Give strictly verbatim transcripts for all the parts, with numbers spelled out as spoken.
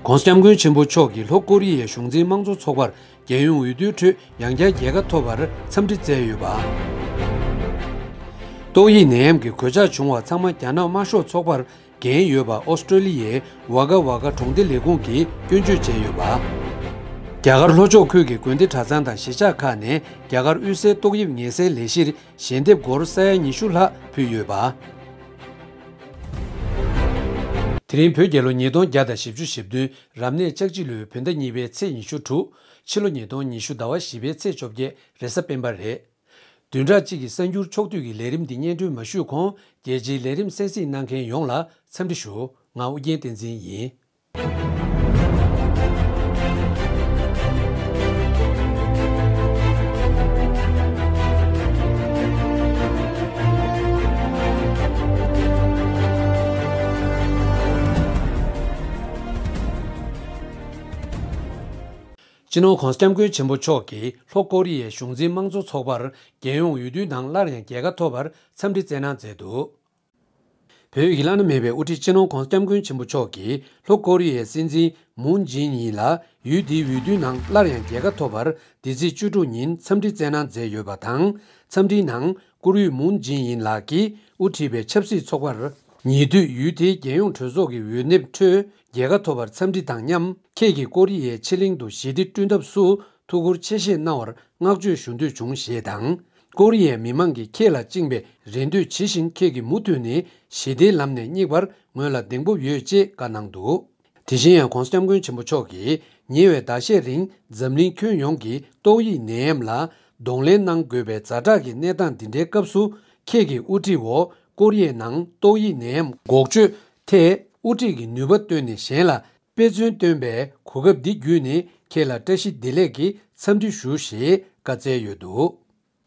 ༧གོང་ས་༧སྐྱབས་མགོན་ཆེན་པོ་མཆོག་གིས་ལྷོ་ཀོ་རི་ཡའི་གཞུང་འཛིན་དམངས་གཙོ་ཚོགས་པར་རྒྱལ་ཡོངས་འོས་བསྡུའི་ཁྲོད་ཡང་བསྐྱར་རྒྱལ་ཁ་ཐོབ་པར་འཚམས་འདྲི་བསྩལ་ཡོད་པ། ཏོག་དབྱིབས་ནད་ཡམས་ཀྱི་གོད་ཆག་བྱུང་བ་ཚང་མ་རྒྱ་ནག་དམར་ཤོག་ཚོགས་པར་འགན་ཡོད་པ་ཨོ་སི་ཀྲོ་ལི་ཡའི་ཝ་ཀ་ཝ་ཀ་གྲོང་སྡེ་ལས་ཁུངས་ཀྱིས་སྐྱོན་བརྗོད་བྱས་ཡོད་པ། རྒྱ་གར་ལྷོ་ཕྱོགས་ཁུལ་གྱི་དགོན་སྡེ་གྲྭ་ཚང་དང་གཞིས་ཆགས་ཁག་ནས་རྒྱ་གར་དབུས་སའི་ཏོག་དབྱིབས་ངལ་སེལ་ལས་གཞིར་ཞལ་འདེབས་སྒོར་ས་ཡ་ཉི་ཤུ་ལྷག་ཕུལ་ཡོད་པ། དེ་རིང་བོད་རྒྱལ་ལོ་ཉིས་སྟོང་བརྒྱ་དང་བཞི་བཅུ་ཞེ་བདུན་རབ་གནས་ལྕགས་བྱི་ལོའི་བོད་ཟླ་གཉིས་པའི་ཚེས་ཉི་ཤུ་དྲུག་ཕྱི་ལོ་ཉིས་སྟོང་ཉི་ཤུ་ཟླ་བ་བཞི་པའི་ཚེས་བཅོ་བརྒྱད་རེས་གཟའ་སྤེན་པ་རེད། བདུན་ཕྲག་གཅིག་གི་གསར་འགྱུར་ཕྱོགས་བསྡུས་ཀྱི་ལས་རིམ་འདི་སྙན་སྒྲོན་མ་ཞུས་གོང་རྒྱལ་སྤྱིའི་ལས་རིམ་གསན་གཟིགས་གནང་མཁན་ཡོངས་ལ་འཚམས་འདྲི་ཞུ། ང་ཨུ་རྒྱན་བསྟན་འཛིན་ཡིན། སྤྱི་ནོར་༧གོང་ས་༧སྐྱབས་མགོན་ཆེན་པོ་མཆོག་གིས་ལྷོ་ཀོ་རི་ཡའི་གཞུང་འཛིན་དམངས་གཙོ་ཚོགས་པར་རྒྱལ་ཡོངས་འོས་བསྡུའི་ནང་སླར་ཡང་རྒྱལ་ཁ་ཐོབ་པར་འཚམས་འདྲི་བསྩལ་གནང་མཛད་འདུག་བོད་ཡིག་བླ་ན་མེད་པའི་དབུ་ཁྲིད་སྤྱི་ནོར་༧གོང་ས་༧སྐྱབས་མགོན་ཆེན་པོ་མཆོག་གིས་ལྷོ་ཀོ་རི་ཡའི་སྲིད་འཛིན་མུན་ཇིན་ཡིན་ལ་ཡུལ་འདིའི་འོས་བསྡུའི་ནང་སླར་ཡང་རྒྱལ་ཁ་ཐོབ་པར་འདི་ཚེས་བཅུ་དྲུག་ཉིན་འཚམས་འདྲི་བསྩལ་གནང་མཛད་ཡོད་པ་དང་། འཚམས་འདྲིའི་ནང་བཀུར་འོས་མུན་ཇིན་ཡིན་ལགས་ཀྱིས་དབུ་ཁྲིད་པའི་ཆབ་སྲིད་ཚོགས་པར་ཉེ་དུས་ཡུལ་དེའི་རྒྱལ་ཡོངས་གྲོས་ཚོགས་ཀྱི་འོས་འདེམས་ཁྲོད་རྒྱལ་ཁ་ཐོབ་པར་འཚམས་འདྲི་དང་མཉམ། ཁྱེད་ཀྱིས་ཀོ་རི་ཡའི་ཕྱེད་གླིང་དུ་ཞི་བདེ་བསྐྲུན་ཐབས་སུ་ཐུགས་ཁུར་ཆེ་བཞེས་གནང་བར་བསྔགས་བརྗོད་ཞུ་འདོད་བྱུང་ཞེས་དང་། ཀོ་རི་ཡའི་མི་མང་གིས་ཁྱེད་ལ་བཅངས་པའི་རེ་འདོད་ཇི་བཞིན་ཁྱེད་ཀྱིས་མུ་མཐུད་ནས་ཞི་བདེའི་ལམ་ནས་སྙེག་པར་ངོས་ལ་གདེང་སྤོབས་ཡོད་ཅེས་བཀའ་གནང་འདུག་དེ་བཞིན་ཡང་༧གོང་ས་༧སྐྱབས་མགོན་ཆེན་པོ་མཆོག་གིས་ཉེ་བའི་ཟླ་ཤས་རིང་འཛམ་གླིང་ཁྱོན་ཡོངས་ཀྱིས་ཏོག་དབྱིབས་ནད་ཡམས་ལ་གདོང་ལེན་གནང་དགོས་པའི་ཛ་དྲག་གི་གནས་སྟངས་འདི་འདྲའི་སྐབས་སུ། ཁྱེད་ཀྱི་དབུ་ཁྲིད་འོག་ཀོ་རི་ཡའི་ནང་ཏོག་དབྱིབས་ནད་ཡམས་འགོག་བཅོས་ཐད་དབུ་ཁྲིད་ཀྱི་ནུས་པ་བཏོན་ནས་གཞན་ལ་དཔེ་མཚོན་སྟོན་པའི་གོ་སྐབས་འདི་བརྒྱུད་ནས་ཁྱེད་ལ་བཀྲ་ཤིས་བདེ་ལེགས་ཀྱི་འཚམས་འདྲི་ཞུ་ཞེས་བཀའ་སྩལ་ཡོད་འདུག་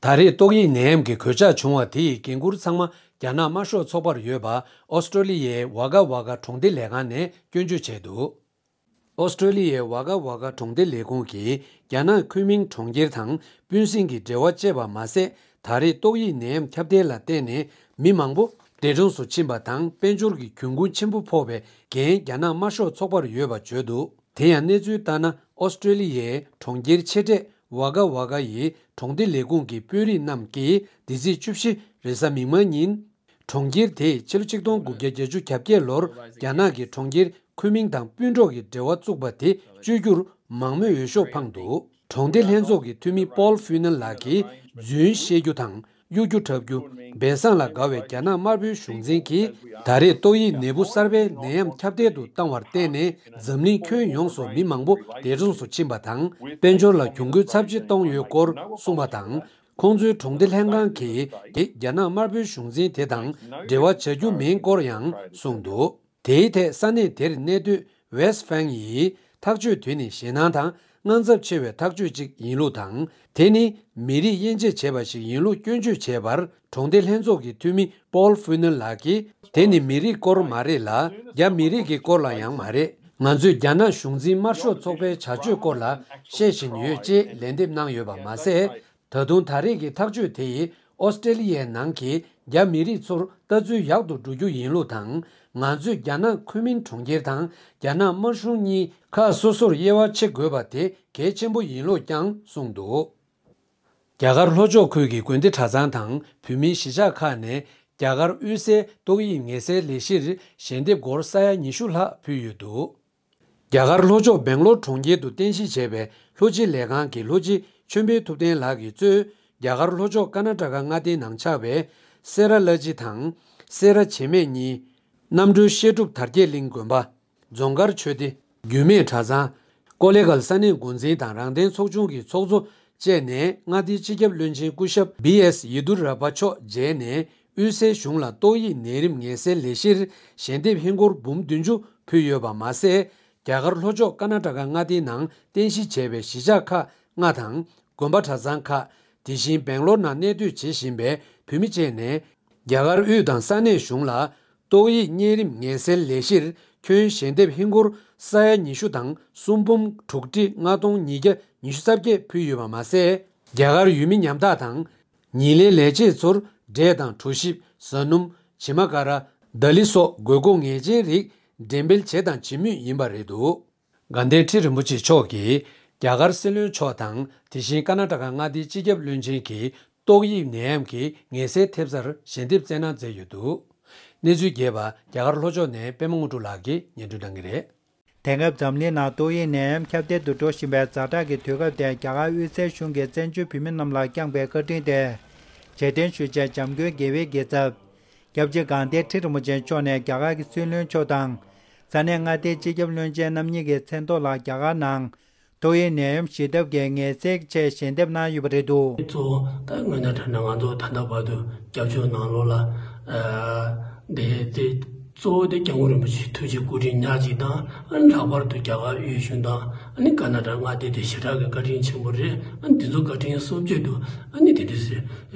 ད་རེས་ཏོག་དབྱིབས་ནད་ཡམས་ཀྱི་གོད་ཆག་བྱུང་བ་དེ་ཡི་འགན་འཁུར་ཚང་མ་རྒྱ་ནག་དམར་ཤོག་ཚོགས་པར་ཡོད་པ་ཨོ་སི་ཀྲོ་ལི་ཡའི་ཝ་ཀ་ཝ་ཀ་གྲོང་སྡེ་ལས་ཁང་ནས་སྐྱོན་བརྗོད་བྱས་འདུག་ཨོ་སི་ཀྲོ་ལི་ཡའི་ཝ་ཀ་ཝ་ཀ་གྲོང་སྡེ་ལས་ཁུངས་ཀྱིས་རྒྱ་ནག་ཁུན་མིང་གྲོང་ཁྱེར་དང་སྤུན་སྲིང་གི་འབྲེལ་བ་བཅད་པ་མ་ཟད། ད་རེས་ཏོག་དབྱིབས་ནད་ཡམས་ཁྱབ་གདལ་ལ་བརྟེན་ནས་མི་མང་པོ་འདས་གྲོངས་སུ་ཕྱིན་པ་དང་། དཔལ་འབྱོར་གྱི་གྱོང་གུན་ཆེན་པོ་ཕོག་པའི་འགན་རྒྱ་ནག་དམར་ཤོག་ཚོགས་པར་ཡོད་པ་བརྗོད་འདུག་དེ་ཡང་གནས་ཚུལ་ལྟར་ན། ཨོ་སི་ཀྲོ་ལི་ཡའི་གྲོང་ཁྱེར་ཆེ་གྲས་ཝ་ཀ་ཝ་ཀ་ཡི་གྲོང་སྡེ་ལས་ཁུངས་ཀྱི་དཔོན་རིགས་རྣམས་ཀྱིས་འདི་ཚེས་བཅུ་བཞི་རེས་གཟའ་མིག་དམར་ཉིན། གྲོང་ཁྱེར་དེས་ཕྱི་ལོ་ཆིག་སྟོང་དགུ་བརྒྱ་བརྒྱད་ཅུ་གྱ་བརྒྱད་ལོར་རྒྱ་ནག་གི་གྲོང་ཁྱེར་ཁུན་མིང་དང་སྤུན་གྲོགས་ཀྱི་འབྲེལ་བ་བཙུགས་པ་དེ་བཅོས་རྒྱུར་མང་མོས་འོས་ཤོག་འཕངས་འདུག་གྲོང་སྡེ་ལྷན་ཚོགས་ཀྱི་འཐུས་མི་པོལ་ཧྥུ་ནན་ལགས་ཀྱིས་རྫུན་བཤད་རྒྱུ་དང་གཡོ་སྒྱུ་འཁྲབ་རྒྱུ། སྦས་གསང་ལ་དགའ་བའི་རྒྱ་ནག་དམར་པོའི་གཞུང་འཛིན་གྱིས་ད་རེས་ཏོག་དབྱིབས་ནད་འབུ་གསར་པའི་ནད་ཡམས་ཁྱབ་གདལ་དུ་བཏང་བར་བརྟེན་ནས་འཛམ་གླིང་ཁྱོན་ཡོངས་སུ་མི་མང་པོ་འདས་གྲོངས་སུ་ཕྱིན་པ་དང་། དཔལ་འབྱོར་ལ་གྱོང་གུན་ཚབས་ཆེ་གཏོང་ཡོད་སྐོར་གསུངས་པ་དང་། ཁོང་ཚོའི་གྲོང་སྡེ་ལྷན་ཁང་གིས་རྒྱ་ནག་དམར་པོའི་གཞུང་འཛིན་དེ་དང་འབྲེལ་བ་བྱ་རྒྱུ་མིན་སྐོར་ཡང་གསུངས་འདུག་དེའི་ཐད་ས་གནས་དེར་གནས་སྡོད་ཝེས་ཧྥེང་ཡིས་ཐག་གཅོད་དེ་ནི་ཞེད་སྣང་དང་དངངས་འཚབ་ཆེ་བའི་ཐག་གཅོད་ཅིག་ཡིན་ལུགས་དང་། དེ་ནི་མི་རིགས་དབྱེ་འབྱེད་བྱས་པ་ཞིག་ཡིན་ལུགས་སྐྱོན་བརྗོད་བྱས་པར། གྲོང་སྡེ་ལྷན་ཚོགས་ཀྱི་འཐུས་མི་པོལ་ཧྥུ་ནན་ལགས་ཀྱིས། དེ་ནི་མི་རིགས་སྐོར་མ་རེད་ལ། རྒྱ་མི་རིགས་ཀྱི་སྐོར་ལ་ཡང་མ་རེད། ང་ཚོས་རྒྱ་ནག་གཞུང་འཛིན་དམར་ཤོག་ཚོགས་པའི་བྱ་སྤྱོད་སྐོར་ལ་བཤད་བཞིན་ཡོད་ཅེས་ལན་འདེབས་གནང་ཡོད་པ་མ་ཟད། ད་དུང་ད་རེས་ཀྱི་ཐག་གཅོད་དེ་ཡིས་ཨོ་སི་ཀྲེ་ལི་ཡའི་ནང་གི་རྒྱ་མི་རིགས་ཚོར་ལྟ་ཚུལ་ཡག་ཏུ་འགྲོ་རྒྱུ་ཡིན་ལུགས་དང་། ང་ཚོས་རྒྱ་ནག་ཁུན་མིང་གྲོང་ཁྱེར་དང་རྒྱ་ནག་དམར་གཞུང་གཉིས་ཁག་སོ་སོར་དབྱེ་བ་ཕྱེ་དགོས་པ་དེ་གལ་ཆེན་པོ་ཡིན་ལུགས་ཀྱང་གསུངས་འདུག་རྒྱ་གར་ལྷོ་ཕྱོགས་ཁུལ་གྱི་དགོན་སྡེ་གྲྭ་ཚང་དང་བོད་མིའི་གཞིས་ཆགས་ཁག་ནས་རྒྱ་གར་དབུས་སའི་ཏོག་དབྱིབས་ངལ་སེལ་ལས་གཞིར་ཞལ་འདེབས་སྒོར་ས་ཡ་ཉི་ཤུ་ལྷག་ཕུལ་ཡོད་འདུག་རྒྱ་གར་ལྷོ་ཕྱོགས་སྦེང་ལོར་གྲོང་ཁྱེར་དུ་རྟེན་གཞི་བྱས་པའི་ལྷོ་སྤྱི་ལས་ཁང་གི་ལྷོ་སྤྱི་ཆོས་འཕེལ་ཐུབ་བསྟན་ལགས་ཀྱིས་གཙོས་རྒྱ་གར་ལྷོ་ཕྱོགས་ཀར་ན་ཊ་ཀ་མངའ་སྡེའི་ནང་ཆགས་པའི་སེ་ར་ལ་ཅི་དང་སེ་ར་བྱེ་སྨད་གཉིས། རྣམ་གྲོལ་བཤད་སྒྲུབ་དར་རྒྱས་གླིང་དགོན་པ། རྫོང་དཀར་ཆོས་སྡེ། རྒྱུད་སྨད་གྲྭ་ཚང་། ཀོ་ལེ་གལ་ས་གནས་འགོ་འཛིན་དང་རང་བདེན་ཚོགས་ཆུང་གི་ཚོགས་གཙོ་བཅས་ནས་མངའ་སྡེའི་སྤྱི་ཁྱབ་བློན་ཆེན་སྐུ་ཞབས་བི་ཨེས་ཡེ་དུ་ར་པ་མཆོག་མཇལ་ནས་དབུས་སའི་གཞུང་ལ་ཏོག་དབྱིབས་ནད་རིམས་ངལ་སེལ་ལས་གཞིར་ཞལ་འདེབས་ཧིན་སྒོར་འབུམ་བདུན་ཅུ་ཕུལ་ཡོད་པ་མ་ཟད། རྒྱ་གར་ལྷོ་ཕྱོགས་ཀར་ན་ཊ་ཀ་མངའ་སྡེའི་ནང་རྟེན་གཞི་བྱས་པའི་གཞིས་ཆགས་ཁག་ལྔ་དང་། དགོན་པ་གྲྭ་ཚང་ཁག་དེ་བཞིན་སྦེང་ལོར་ནང་གནས་སྡོད་བྱེད་བཞིན་པའི་བོད་མི་བཅས་ནས། རྒྱ་གར་དབུས་དང་ས་གནས་གཞུང་ལ་ཏོག་དབྱིབས་གཉན་རིམས་ངལ་སེལ་ལས་གཞིར་ཁྱོན་ཞལ་འདེབས་ཧིན་སྒོར་ས་ཡ་ཉི་ཤུ་དང་གསུམ་འབུམ་དྲུག་ཁྲི་ལྔ་སྟོང་ཉིས་བརྒྱ་ཉི་ཤུ་རྩ་བརྒྱད་ཕུལ་ཡོད་པ་མ་ཟད། རྒྱ་གར་ཡུལ་མི་ཉམ་ཐག་དང་ཉིན་ལས་ལས་བྱེད་ཚོར་འབྲས་དང་གྲོ་ཞིབ། ཟ་སྣུམ། བྱེ་མ་ཀ་ར། ད་ལི་སོགས་དགོས་མཁོ་ངེས་ཅན་རིགས་འགྲེམས་སྤེལ་བྱས་དང་བྱེད་མུས་ཡིན་པ་རེད་འདུག་དགའ་ལྡན་ཁྲི་རིན་པོ་ཆེ་མཆོག་གིས་རྒྱ་གར་སྲིད་བློན་མཆོག་དང་དེ་བཞིན་ཀར་ན་ཊ་ཀ་མངའ་སྡེའི་སྤྱི་ཁྱབ་བློན་ཆེན་གྱི་ཏོག་དབྱིབས་ནད་ཡམས་ཀྱི་ངལ་སེལ་ཐེབས་རྩར་ཞལ་འདེབས་བསྩལ་གནང་མཛད་ཡོད་འདུག། གནས་ཚུལ་རྒྱས་པ་རྒྱ་གར་ལྷོ་ཕྱོགས་ནས་པད་མ་དངོས་གྲུབ་ལགས་ཀྱིས་སྙན་སྒྲོན་གནང་གི་རེད། དེང་སྐབས་འཛམ་གླིང་ནང་ཏོག་དབྱིབས་ནད་ཡམས་ཁྱབ་གདལ་དུ་འགྲོ་བཞིན་པའི་ཛ་དྲག་གི་དུས་སྐབས་དེར། རྒྱ་གར་དབུས་སའི་གཞུང་གིས་བཙན་བྱོལ་བོད་མི་རྣམས་ལ་བསྐྱངས་པའི་བཀའ་དྲིན་དེར་རྗེས་དྲན་ཞུ་ཆེད་འཇམ་མགོན་དགེ་བའི་དགེ་ཚབ་སྐྱབས་རྗེ་དགའ་ལྡན་ཁྲི་རིན་པོ་ཆེ་མཆོག་ནས་རྒྱ་གར་གྱི་སྲིད་བློན་མཆོག་དང་། ས་གནས་མངའ་སྡེའི་སྤྱི་ཁྱབ་བློན་ཆེན་རྣམ་གཉིས་ཀྱི་མཚན་ཐོག་ལ་རྒྱ་གར་ནང་ཏོག་དབྱིབས་ནད་ཡམས་ཞི་ཐབས་ཀྱི་ངལ་སེལ་ཆེད་ཞལ་འདེབས་གནང་ཡོད་པ་རེད་འདུག། གཙོ་བོ་ད་དངོས་གནས་དྲང་གནས་ང་ཚོ་ད་ལྟ་བར་དུ་སྐྱབས་བཅོལ་ནང་ལོགས་ལ་ཨ་བསྡད་དེ། གཙོ་བོ་དེ་སྐྱབས་མགོན་རིན་པོ་ཆེའི་ཐུགས་རྗེ་བཀའ་དྲིན་ཉག་གཅིག་དང་། ཨ་ནི་ལྷག་པར་དུ་རྒྱ་གར་དབུས་གཞུང་དང་། ཨ་ནི་ཀར་ན་ཊ་ཀ་མངའ་སྡེ་དེ་ཞེ་དྲག་གི་བཀའ་དྲིན་ཆེན་པོ་རེད། ཨ་ནི་འདི་ཚོ་བཀའ་དྲིན་གསོལ་ཆེད་དུ་ཨ་ནི་དེ་འདྲ་ཞིག་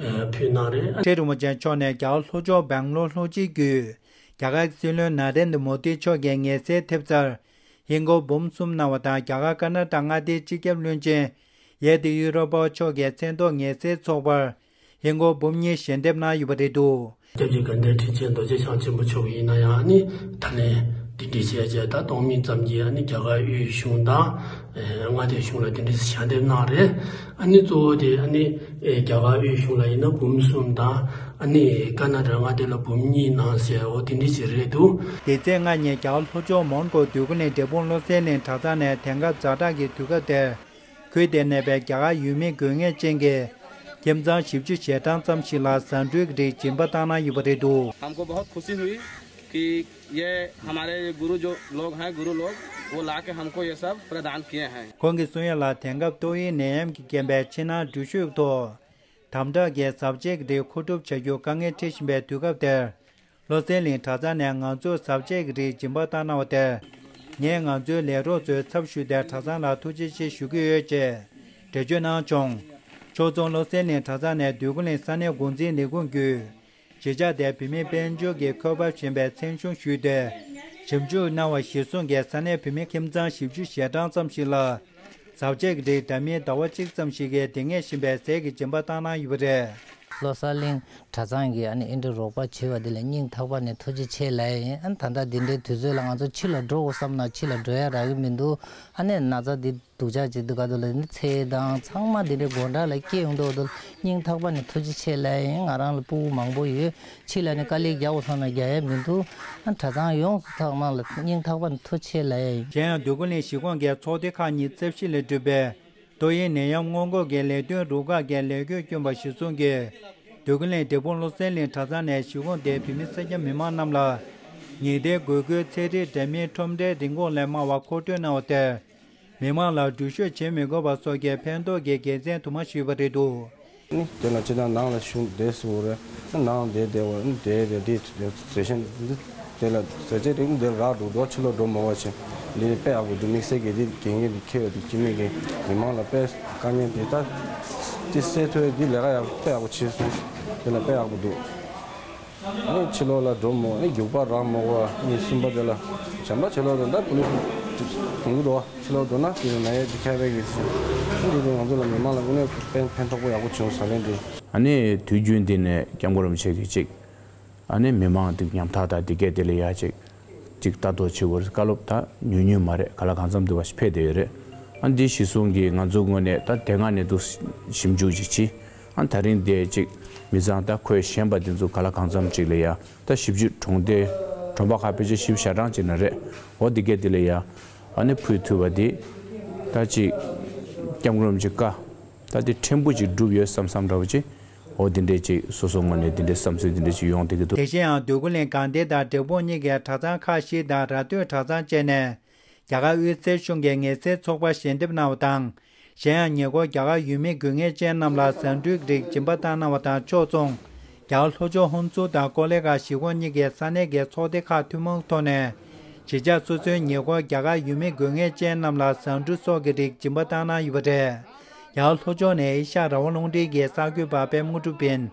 ཕུལ་གནང་རེད། ཁྲི་རིན་པོ་ཆེ་མཆོག་ནས་རྒྱ་གར་ལྷོ་ཕྱོགས་སྦེང་ལོར་ལྷོ་སྤྱི་བརྒྱུད་རྒྱ་གར་གྱི་སྲིད་བློན་ན་རེན་དྲ་མོ་དི་མཆོག་གི་ངལ་སེལ་ཐེབས་རྩར་ཧིན་སྒོར་འབུམ་གསུམ་གནང་བ་དང་། རྒྱ་གར་ཀར་ན་ཊ་ཀ་མངའ་སྡེའི་སྤྱི་ཁྱབ་བློན་ཆེན་ཡེ་དི་ཡུ་ར་པ་མཆོག་གི་མཚན་ཐོག་ངལ་སེལ་ཚོགས་པར་ཧིན་སྒོར་འབུམ་གཉིས་ཞལ་འདེབས་གནང་ཡོད་པ་རེད་འདུག། སྐྱབས་རྗེ་དགའ་ལྡན་ཁྲི་ཆེན་རྡོ་རྗེ་འཆང་ཆེན་པོ་མཆོག་ཡིན་ན་ཡང་ནི། ད་ལན་འདི་འདྲའི་བྱས་རྗེས་ད་སྟོང་མིན་ཙམ་གྱིས་ཨ་ནི་རྒྱ་གར་དབུས་གཞུང་དང་། ཨེ་མངའ་སྡེ་གཞུང་ལ་དེ་འདྲའི་ཞལ་འདེབས་གནང་རེད། ཨ་ནི་གཙོ་བོ་དེ་ཨ་ནི་ཨེ་རྒྱ་གར་དབུས་གཞུང་ལ་ཡིན་ན་འབུམ་གསུམ་དང་། ཨ་ནི་ཀར་ན་ཊ་ཀ་མངའ་སྡེ་ལ་འབུམ་གཉིས་གནང་ཟེར། འོ་དེ་འདྲའི་ཞིག་རེད་འདུག། འདི་ཚེས་ལྔ་ཉིན་རྒྱ་གར་ལྷོ་ཕྱོགས་མོན་གྷོ་འདོད་རྒུ་གླིང་འབྲས་སྤུངས་བློ་གསལ་གླིང་གྲྭ་ཚང་ནས་དེང་སྐབས་ཛ་དྲག་གི་དུས་སྐབས་དེར། ཁུལ་དེར་གནས་པའི་རྒྱ་གར་ཡུལ་མི་དགོས་ངེས་ཅན་གྱི་ཁྱིམ་ཚང་བཞི་བཅུ་ཞེ་གྲངས་ཙམ་ཞིག་ལ་ཟ་འབྲུའི་རིགས་སྦྱིན་པ་བཏང་གནང་ཡོད་པ་རེད་འདུག། हमको बहुत खुशी हुई कि ये हमारे ये गुरु जो लोग हैं, गुरु लोग, वो ला के हमको ये सब प्रदान किए हैं। ཁོང་གིས་གསུང་ཡ་ལ། དེང་སྐབས་ཏོག་དབྱིབས་ནད་ཡམས་ཀྱི་རྐྱེན་པས་ཕྱི་ནང་འགྲུལ་བཞུད་ཐོག་དམ་དྲག་གིས་ཟ་བཅད་ཀྱི་རིགས་མཁོ་སྒྲུབ་བྱ་རྒྱུར་དཀའ་ངལ་འཕྲད་བཞིན་པའི་དུས་སྐབས་དེར། བློ་གསལ་གླིང་གྲྭ་ཚང་ནས་ང་ཚོར་ཟ་བཅད་ཀྱི་རིགས་སྦྱིན་པ་བཏང་གནང་བ་དེར། ངས་ང་ཚོའི་ལས་རོགས་ཚོའི་ཚབ་ཞུས་ཏེ་གྲྭ་ཚང་ལ་ཐུགས་རྗེ་ཆེ་ཞུ་གི་ཡོད་ཅེས་འགྲེལ་བརྗོད་གནང་བྱུང་། ཕྱོགས་མཚུངས་བློ་གསལ་གླིང་གྲྭ་ཚང་ནས་འདོད་རྒུ་གླིང་ས་གནས་འགོ་འཛིན་ལས་ཁུངས་བརྒྱུད། གཞིས་ཆགས་དེར་བོད་མིའི་དཔལ་འབྱོར་གྱི་འཁོས་བབ་ཞན་པའི་མཚན་གཞུང་ཞུས་ཏེ། ཞིབ་འཇུག་གནང་བ་གཞིར་བཟུང་གིས་ས་གནས་བོད་མི་ཁྱིམ་ཚང་བཞི་བཅུ་ཞེ་གྲངས་ཙམ་ཞིག་ལ། ཟ་བཅད་ཀྱི་རིགས་འདྲ་མིན་ཟླ་བ་གཅིག་ཙམ་ཞིག་གི་སྡུག་བསྔལ་བཞིན་པའི་ཟས་ཀྱི་སྦྱིན་པ་བཏང་གནང་ཡོད་པ་རེད། བློ་གསལ་གླིང་གྲྭ་ཚང་གིས་ཨ་ནི་འདི་འདྲའི་རོགས་པ་བྱས་པ་འདི་ལ་སྙིང་ཐག་པ་ནས་ཐུགས་རྗེ་ཆེ་ལབ་ཡ་ཡིན། ཨ་ནི་ད་ལྟ་འདི་འདྲའི་དུས་ཚོད་ལ་ང་ཚོ་ཕྱི་ལ་འགྲོ་དགོས་བསམ་ན་ཕྱི་ལ་འགྲོ་ཡ་རག་གི་མི་འདུག། ཨ་ནི་ན་ཚ་འདི་སྡུག་ཅག་ཅིག་འདུག་ག་འདུག་ལ། ཨ་ནི་ཚེ་དང་ཚང་མ་འདི་འདྲའི་དགོང་དག་ལ་སྐྱེ་ཡོང་དུས་འདུག། སྙིང་ཐག་པ་ནས་ཐུགས་རྗེ་ཆེ་ལབ་ཡ་ཡིན། ང་རང་ལ་སྤུ་གུ་མང་པོ་ཡོད། ཕྱི་ལ་ནི་དཀའ་ལས་རྒྱག་དགོས་བསམ་ན་རྒྱག་ཡ་མི་འདུག། ཨ་ནི་གྲྭ་ཚང་ཡོངས་སུ་ཚང་མ་ལ་སྙིང་ཐག་པ་ནས་ཐུགས་རྗེ་ཆེ་ལབ་ཡ་ཡིན། གཞན་ཡང་འདོད་རྒུ་གླིང་གཞིས་ཁོངས་ཀྱི་ཚོགས་སྡེ་ཁག་ཉེར་བཞི་ལས་གྲུབ་པའི་ཏོག་དབྱིབས་ནད་ཡམས་སྔོན་འགོག་གི་ལས་དོན་རུ་ཁག་གི་ལས་འགུལ་བསྐྱོན་པ་གཞིར་བཟུང་གིས། འདོད་རྒུ་གླིང་འབྲས་སྤུངས་བློ་གསལ་གླིང་གྲྭ་ཚང་ནས་གཞིས་ཁོངས་དེའི་བོད་མི་སེར་སྐྱ་མི་མང་རྣམས་ལ། ཉིན་བདེ་འགོག་རྒྱུའི་ཚན་རིག་འདྲ་མིན་ཁྲོམ་རའི་རིན་གོང་ལས་དམའ་བ་མཁོ་སྤྲོད་གནང་བ་དེར། མི་མང་ལ་འགྲུལ་བཞུད་བྱེད་མི་དགོས་པ་སོགས་ཀྱི་ཕན་ཐོགས་ཀྱི་དགེ་མཚན་དུ་མ་ཞུས་པ་རེད་འདུག། ནི་དེ་ལ་སྤྱིར་བཏང་ནང་ལ་བཞུགས་བསྡད་ཟེར་བ་རེད། ནང་བསྡད་བསྡད་པ་ནི་བསྡད་བསྡད་དེ་བཟོད་བཞིན་འདི་དེ་ལ་བཟོད་བྱེད་རིགས་འདི་རག་འགྲོ་འདུག། ཕྱི་ལོགས་འགྲོ་མ་དགོས་བྱས་འདི་ནི་དཔེ་ཡག་པོ་འདུག། དམིགས་བསལ་གྱི་འདི་དགེ་རྒན་འདི་ཁྱེད་འདི་སྤྱི་མི་གི་མི་མང་ལ་དཔེ་དཀའ་ངལ་འདི་ད་འདི་སེལ་ཐུབ་ཡ་འདི་ལས་ཀ་ཡག་དཔེ་ཡག་པོ་བྱས་སོང་། དེ་ལ་དཔེ་ཡག་པོ་འདུག། ཨེ་ཕྱི་ལོགས་ལ་འགྲོ་མོ་ཨེ་རྒྱུག་པ་རག་མོ་བ་ཨེ་གསུམ་པ་དེ་ལ་བྱམས་པ་ཕྱི་ལོགས་དང་ད་པུ་ལིས་གཏོང་གི་འདུག་བ། ཕྱི་ལོགས་འགྲོ་ན་དེ་ནས་ཡ་དེ་ཁ་བའི་གི་ཚེ་འདི་དེ་ང་ཚོ་ལ་མི་མང་ལ་དངོས་གནས་ཕན་ཕན་ཐོགས་པོ་ཡག་པོ་བྱུང་ཟ་ལེན་དེ། ཨ་ནི་དུས་རྒྱུན་འདི་ནས་སྐྱབས་མགོན་རིན་པོ་ཆེ་གིས་ཅིག་ཨ་ནི་མི་མང་དེ་ཉམ་ཐག་དང་དེ་གས་དེ་ལ་ཡ་ཅིག་ཅིག་ལྟ་རྟོག་བྱེད་དགོས་བཀའ་སློབ་ད་ཉུང་ཉུང་མ་རེད། ག་ལ་གང་འཚམ་འདུག་བ་ཞིག་ཕེབས་བསྡད་ཡོད་རེད། ཨ་འདི་གཞི་བཟུང་གིས་ང་ཚོ་ངོས་ནས་ད་དེ་སྔ་ནས་འདུག་ཞིབ་འཇུག་ཅིག་བྱས། ཨ་ད་རིང་དེ་ཅིག་མི་ཚང་ད་ཁོས་ཞེན་པ་དེ་ཚོ་ག་ལ་གང་འཚམ་ཅིག་ལ་ཡ་ད་ཞིབ་འཇུག་གྲོང་སྡེ་གྲོང་པ་ཁག་ཕལ་ཆེར་བཞི་བཅུ་ཞེ་གྲངས་ཅིག་ན་རེད། འོ་འདི་གས་དེ་ལ་ཡ་ཨ་ནི་ཕུལ་ཐུབ་པ་དེ་ད་ཅིག་སྐྱབས་མགོན་རིན་པོ་ཆེ་བཀའ་ད་དེ་ཕྲན་བུ་ཅིག་འགྲུབ་ཡོད་བསམ་བསམ་འདྲ་བོ་ཅིག། འོ་འདི་འདྲས་ཅིག་སོ་སོ་ངོས་ནས་འདི་འདྲས་བསམ་ཚུལ་འདི་འདྲས་ཅིག་ཡོང་བསྡད་ཀྱི་འདུག། དེ་བཞིན་ཡང་འདོད་རྒུ་གླིང་དགའ་ལྡན་དང་འབྲས་སྤུངས་གཉིས་ཀའི་གྲྭ་ཚང་ཁག་བཞི་དང་ར་སྟོད་གྲྭ་ཚང་བཅས་ནས། རྒྱ་གར་དབུས་སའི་གཞུང་གི་ངལ་སེལ་ཚོགས་པར་ཞལ་འདེབས་གནང་བ་དང་། གཞན་ཡང་ཉེ་འཁོར་རྒྱ་གར་ཡུལ་མི་དགོས་ངེས་ཅན་རྣམས་ལ་ཟ་འབྲུའི་རིགས་སྦྱིན་པ་བཏང་གནང་བ་དང་ཕྱོགས་མཚུངས། རྒྱ་གར་ལྷོ་ཕྱོགས་ཧོན་སུར་དང་ཀོ་ལེ་གྷལ་གཞིས་ཁོངས་གཉིས་ཀྱི་ས་གནས་ཀྱི་ཚོགས་སྡེ་ཁག་ཐུན་མོང་ཐོག་ནས། གཞིས་ཆགས་སོ་སོའི་ཉེ་འཁོར་རྒྱ་གར་ཡུལ་མི་དགོས་ངེས་ཅན་རྣམས་ལ་ཟ་འབྲུ་སོགས་ཀྱི་རིགས་སྦྱིན་པ་བཏང་གནང་ཡོད་པ་རེད། རྒྱ་གར་ལྷོ་ཕྱོགས་ནས་ཨེ་ཤ་ཡ་རང་དབང་རླུང་འཕྲིན་གྱི་གསར་འགོད་པ་པད་མ་དངོས་གྲུབ་ཡིན།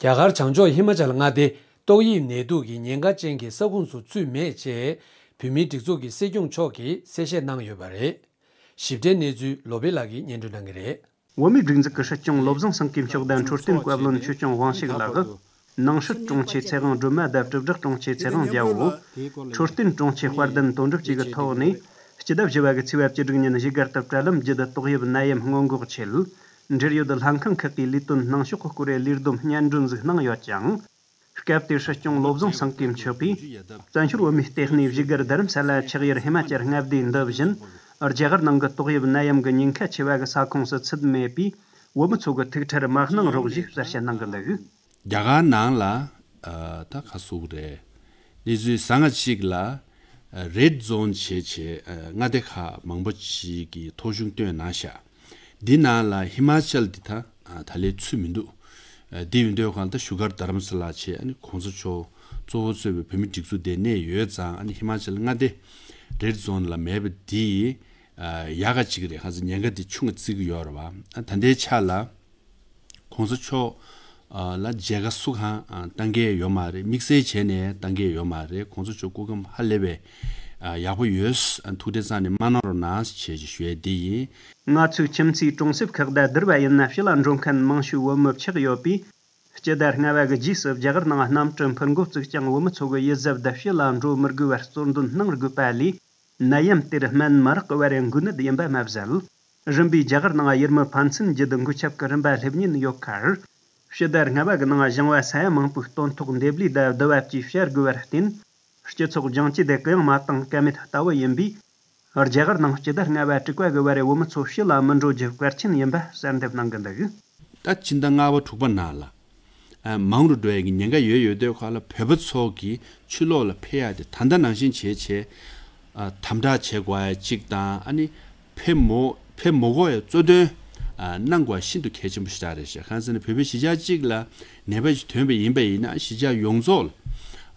རྒྱ་གར་བྱང་ཕྱོགས་ཧི་མ་ཅལ་མངའ་སྡེ་ཏོག་དབྱིབས་ནད་དུག་གི་ཉེན་ཁ་ཅན་གྱི་ས་ཁོངས་སུ་ཚུད་མེད་ཅེས་བོད་མིའི་སྒྲིག་འཛུགས་ཀྱི་སྲིད་སྐྱོང་མཆོག་གིས་གསལ་བཤད་གནང་ཡོད་པ་རེད། ཞིབ་ཕྲའི་གནས་ཚུལ་ལོ་པཎ་ལགས་ཀྱིས་སྙན་སྒྲོན་གནང་གི་རེད། བོད་མིའི་སྒྲིག་འཛུགས་ཀྱི་སྲིད་སྐྱོང་བློ་བཟང་སེང་གེ་མཆོག་དང་འཕྲོད་བསྟེན་བཀའ་བློན་ཆོས་སྐྱོང་དབང་ཕྱུག་ལགས། ནང་སྲིད་དྲུང་ཆེ་ཚེ་དབང་སྒྲོལ་མ་དང་དྲིལ་བསྒྲགས་དྲུང་ཆེ་ཚེ་དབང་རྒྱལ་པོ། འཕྲོད་བསྟེན་དྲུང་ཆེ་དཔལ་ལྡན་དོན་གྲུབ་བཅས་ཀྱི་ཐོག་ནས་ སྤྱི་ཟླ་བཞི་པ་གི་ཚེས་པ་བཅུ་དྲུག་ཉིན་བཞུགས་སྒར་དུ་དྲ་ལམ་བརྒྱུད་ཏོག་དབྱིབས་ནད་ཡམས་སྔོན་འགོག་ཆེད། འབྲེལ་ཡོད་ལྷན་ཁང་ཁག་གིས་ལས་དོན་གནང་ཕྱོགས་སྐོར་བའི་ལས་བསྡོམས་སྙན་སྒྲོན་ཟིག་གནང་ཡོད་ཅིང་། སྐབས་དེར་སྲིད་སྐྱོང་བློ་བཟང་སེང་གེ་མཆོག་གིས། བཙན་བྱོལ་བོད་མིའི་ལྟེ་གནས་བཞུགས་སྒར་རྡ་རམ་ས་ལ་ཆགས་ཡུལ་ཧི་མ་ཅལ་མངའ་སྡེ་འདི་བཞིན། རྒྱ་གར་ནང་གི་ཏོག་དབྱིབས་ནད་ཡམས་ཀྱི་ཉེན་ཁ་ཆེ་བ་གི་ས་ཁོངས་སུ་ཚུད་མེད་པས། བོད་མི་ཚོ་གི་ཐུགས་ཁྲལ་མ་གནང་རོགས་ཞེས་གསལ་བཤད་གནང་གི་འདུག། རྒྱ་གར་ནང་ལ་ཨ་ད་ག་ཟེར་དགོས་རེད། གནས་ཚུལ་བཟང་ང་གཅིག་ལ་རེད་ཛོན་བྱས་བྱས་མངའ་སྡེ་ཁག་མང་པོ་ཅིག་གི་ཐོ་གཞུང་བཏོན་གནང་ཤག། འདི་ནང་ལ་ཧི་མ་ཅལ་འདི་ད་ད་ལས་ཚུད་མི་འདུག། འདི་ཡིན་དུས་གང་ལྟར་བཞུགས་སྒར་རྡ་རམ་ས་ལ་བྱས། ཨ་ནི་གོང་ས་མཆོག་གཙོ་བོ་གཙོས་པའི་བོད་མི་སྒྲིག་འཛུགས་དེ་གནས་ཡོད་ཙང་། ཨ་ནི་ཧི་མ་ཅལ་མངའ་སྡེ་རེད་ཛོན་ལ་མེད་པ་འདི་ཡག་ག་ཅིག་རེད། ཁ་སང་ཉེན་ཁ་འདི་ཆུང་ང་བརྩི་གི་ཡོད་རེད་བ། ཨ་ད་ལྟའི་ཆ་ལ་གོང་ས་མཆོག་ལ་མཇལ་ཁ་སུ་གང་བཏང་གི་ཡོད་མ་རེད། དམིགས་བསལ་བྱས་ནས་བཏང་གི་ཡོད་མ་རེད། གོང་ས་མཆོག་སྐུ་ཁམས་ཧ་ལས་པའི་ཡག་པོ་ཡོད། ཐུགས་ཁྲལ་རྩ་ནས་མ་གནང་རོགས་གནང་ཞེས་ཞུ་ཡས་འདི་ཡིན། ང་ཚོའི་ཁྱིམ་མཚེས་གྲོང་གསེབ་ཁག་དང་བསྡུར་བ་ཡིན་ན། ཕྱི་ལ་འགྲོ་མཁན་མང་ཤོས་བོད་མི་ཆགས་ཡོད་པས། སྤྱི་ཟླ་ལྔ་པ་གི་རྗེས་སུ་རྒྱ་གར་ནང་གནམ་གྲུ་འཕུར་འགོ་བཙུགས་ཀྱང་། བོད་མི་ཚོ་གི་ཡིད་གཟབ་དང་ཕྱི་ལ་འགྲོ་མི་དགོས་པར་གཙོ་འདོན་གནང་དགོས་པ་ལས། ནད་ཡམས་དེར་སྨན་མ་རག་གི་བར་འགོས་ནད་ཡིན་པ་མ་ཟད། རིམ་པས་རྒྱ་གར་ནང་ཡུལ་མི་ཕན་ཚུན་བརྒྱུད་འགོས་ཁྱབ་ཀྱི་རིམ་པ་སླེབས་ཉེན་ཡོད་ཁར། ཕྱི་ཟླ་ལྔ་པ་གི་ནང་གཞུང་བ་ས་ཡ་མང་པོའི་སྟོན་ཐོག་འདེབས་ལས་དང་བསྡུ་བ་བཅས་བྱ་དགོས་པར་བརྟེན། སྤྱི་ཚོགས་སྦྱང་བཅོས་དེ་གུ་ཡངས་མ་བཏང་ཀ་མེད་ལྟ་བུ་ཡིན་པས། རྒྱ་གར་ནང་སྤྱི་ཟླ་ལྔ་པ་དྲུག་པ་གི་བར་བོད་མི་ཚོ་ཕྱི་ལ་མི་འགྲོ་རྒྱུ་གལ་ཆེན་ཡིན་པ་གསལ་འདེབས་གནང་གི་འདུག། ད་ཕྱི་ཟླ་ལྔ་པ་དྲུག་པ་ནང་ལ་མང་རུ་འགྲོ་ཡ་གི་ཉེན་ཁ་ཡོད་ཡོད་དུས་ཁ་ལ་བོད་པ་ཚོ་གི་ཕྱི་ལོགས་ལ་ཕེབས་ཡ་དེ་ད་ལྟ་ནང་བཞིན་བྱས་བྱས་དམ་དྲག་བྱེད་དགོས་ཡ་གཅིག་དང་། ཨ་ནི་ཕེབས་མོ་ཕེབས་མ་དགོས་ཡ་གཙོ་འདོན་གནང་དགོས་ཡ་ཤིན་ཏུ་གལ་ཆེན་པོ་ཞིག་རེད་ཤག། གང་ཟེར་ན་བོད་པའི་གཞིས་ཆགས་གཅིག་ལ་ནད་པ་ཞིག་ཐོན་པ་ཡིན་པ་ཡིན་ན་གཞིས་ཆགས་ཡོངས་རྫོགས་ལ་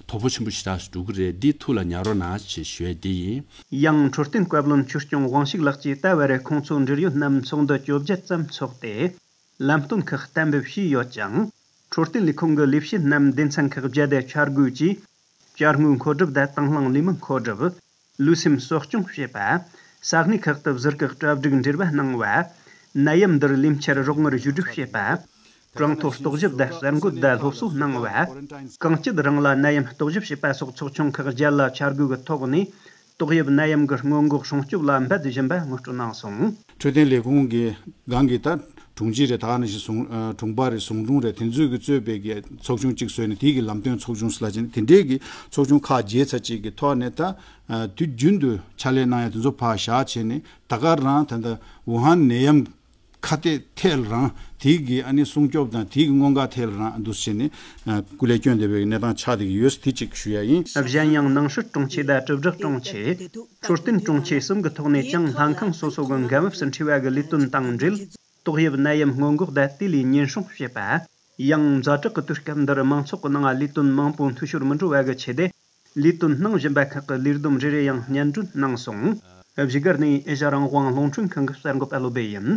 དོ་ཕོག་ཆེན་པོ་ཞིག་འགྲོ་གི་རེད། འདི་ཐུགས་ལ་ཉར་རོགས་གནང་ཞེས་ཞུ་ཡ་འདི་ཡིན། ཡང་འཕྲོད་བསྟེན་བཀའ་བློན་ཆོས་སྐྱོང་དབང་ཕྱུག་ལགས་ཀྱིས་ད་བར་ཁོང་ཚོའི་འབྲེལ་ཡོད་རྣམས་ཚོགས་འདུ་བཅོ་བརྒྱད་ཙམ་འཚོགས་ཏེ། ལམ་སྟོན་ཁག་གཏན་འབེབས་བྱས་ཡོད་ཅིང་། འཕྲོད་བསྟེན་ལས་ཁུངས་ཀྱི་ལས་བྱེད་རྣམས་སྡེ་ཚན་ཁག་བརྒྱད་དེ་འཆར་འགོད་ཀྱིས། བཅར་དངོས་མཁོ་སྒྲུབ་དང་དང་བླངས་ལས་མི་མཁོ་སྒྲུབ། ལུས་སེམས་གསོ་སྐྱོང་བྱེད་པ། ས་གནས་ཁག་ཏུ་ཟུར་བཀག་གྲ་སྒྲིག་འབྲེལ་བ་གནང་བ། ནད་ཡམས་འདིར་ལས་འཆར་རོགས་དངུལ་བཅོས་སྒྲིག་བྱེད་པ། གྲངས་ཐོ་རྟོག་ཞིབ་དང་གསར་འགོད་དང་སློབ་གསོ་གནང་བ། གང་སྐྱིད་རང་ལ་ནད་ཡམས་རྟོག་ཞིབ་བྱེད་པ་སོགས་ཚོགས་ཆུང་ཁག་བརྒྱད་ལ་འཆར་འགོད་ཀྱི་ཐོག་ནས། ཏོག་དབྱིབས་ནད་ཡམས་ཀྱི་སྔོན་འགོག་སྲུང་སྐྱོབ་ལ་འབད་བཞིན་པ་ངོ་སྤྲོད་གནང་སོང་། འཕྲོད་བསྟེན་ལས་ཁུངས་ཀྱི་སྒང་གི་ད་དྲུང་ཆེ་རེད། ད་ག་ནང་བཞིན་ཟུང་ཨ་དྲུང་པ་རེད། ཟུང་དྲུང་རེད། དེ་ཚོས་ཀྱི་གཙོས་པའི་གི་ཚོགས་ཆུང་གཅིག་བཟོས་ནས་དེའི་གི་ལམ་སྟོན་ཚོགས་ཆུང་ཟེར་ལ་བྱས་ནས་དེ་འདྲའི་གི་ཚོགས་ཆུང་ཁག་བརྒྱད་ཙམ་ཅིག་གི་ཐོག་ནས་ད་ཨ་དུས་རྒྱུན་དུ་ཕྱག་ལས་གནང་ཡ་དེ་ཚོ་ཕར་བཞག་བྱས་ནས། ད་ག་རང་ད་ལྟ་ཝུ་ཧན་ནད་ཡམས་ཁ་གཏད་ཐལ་རང་དེའི་གི་ཨ་ནི་སྲུང་སྐྱོབ་དང་དེའི་གི་སྔོན་འགོག་ཐལ་རང་འདུག་བྱས་ནས་ཨ་སྐུ་ལས་བསྐྱོན་བསྡད་པའི་གནས་སྟངས་ཆགས་བསྡད་ཀྱི་ཡོད་ཟེར་དེ་གཅིག་ཞུ་ཡ་ཡིན། གཞན་ཡང་ནང་སྲིད་དྲུང་ཆེ་དང་དྲིལ་བསྒྲགས་དྲུང་ཆེ། འཕྲོད་བསྟེན་དྲུང་ཆེ་གསུམ་གྱི་ཐོག་ནས་ཀྱང་ལྷན་ཁང་སོ་སོ་གི་འགན་བབས་སུ་འཁྲིས་པ་གི་ལས་དོན་དང་འབྲེལ། ཏོག་དབྱིབས་ནད་ཡམས་སྔོན་འགོག་དང་དེ་ལས་ཉེན་སྲུང་བྱེད་པ། ཡང་ཛ་དྲག་གི་དུས་སྐབས་འདིར་མང་ཚོགས་ཀྱི་ནང་ལས་དོན་མང་པོ་འཐུས་ཤོར་མི་འགྲོ་བ་གི་ཆེད་དུ། ལས་དོན་གནང་བཞིན་པ་ཁག་གི་ལས་བསྡོམས་རེ་རེ་ཡང་སྙན་སྒྲོན་གནང་སོང་། བཞུགས་སྒར་ནས་ཨེ་ཤ་རང་དབང་རླུང་འཕྲིན་ཁང་གི་གསར་འགོད་པ་བློ་བྷེ་ཡིན།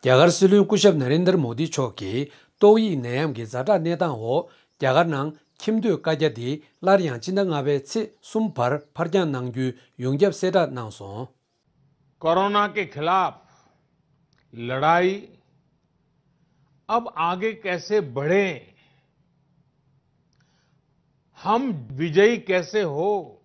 རྒྱ་གར་སྲིད་བློན་སྐུ་ཞབས་ན་རེན་དར་མོ་དི་མཆོག་གིས་ཏོག་དབྱིབས་ནད་ཡམས་ཀྱི་ཛ་དྲག་གནས་སྟངས་འོག་རྒྱ་གར་ནང་ཁྱིམ་སྡོད་བཀའ་རྒྱ་དེ་སླར་ཡང་ཕྱི་ཟླ་ལྔ་པའི་ཚེས་གསུམ་བར་ཕར་འགྱངས་གནང་རྒྱུའི་ཡོངས་ཁྱབ་གསལ་བསྒྲགས་གནང་སོང་། कोरोना के खिलाफ लड़ाई अब आगे कैसे बढ़े, हम विजयी कैसे हो,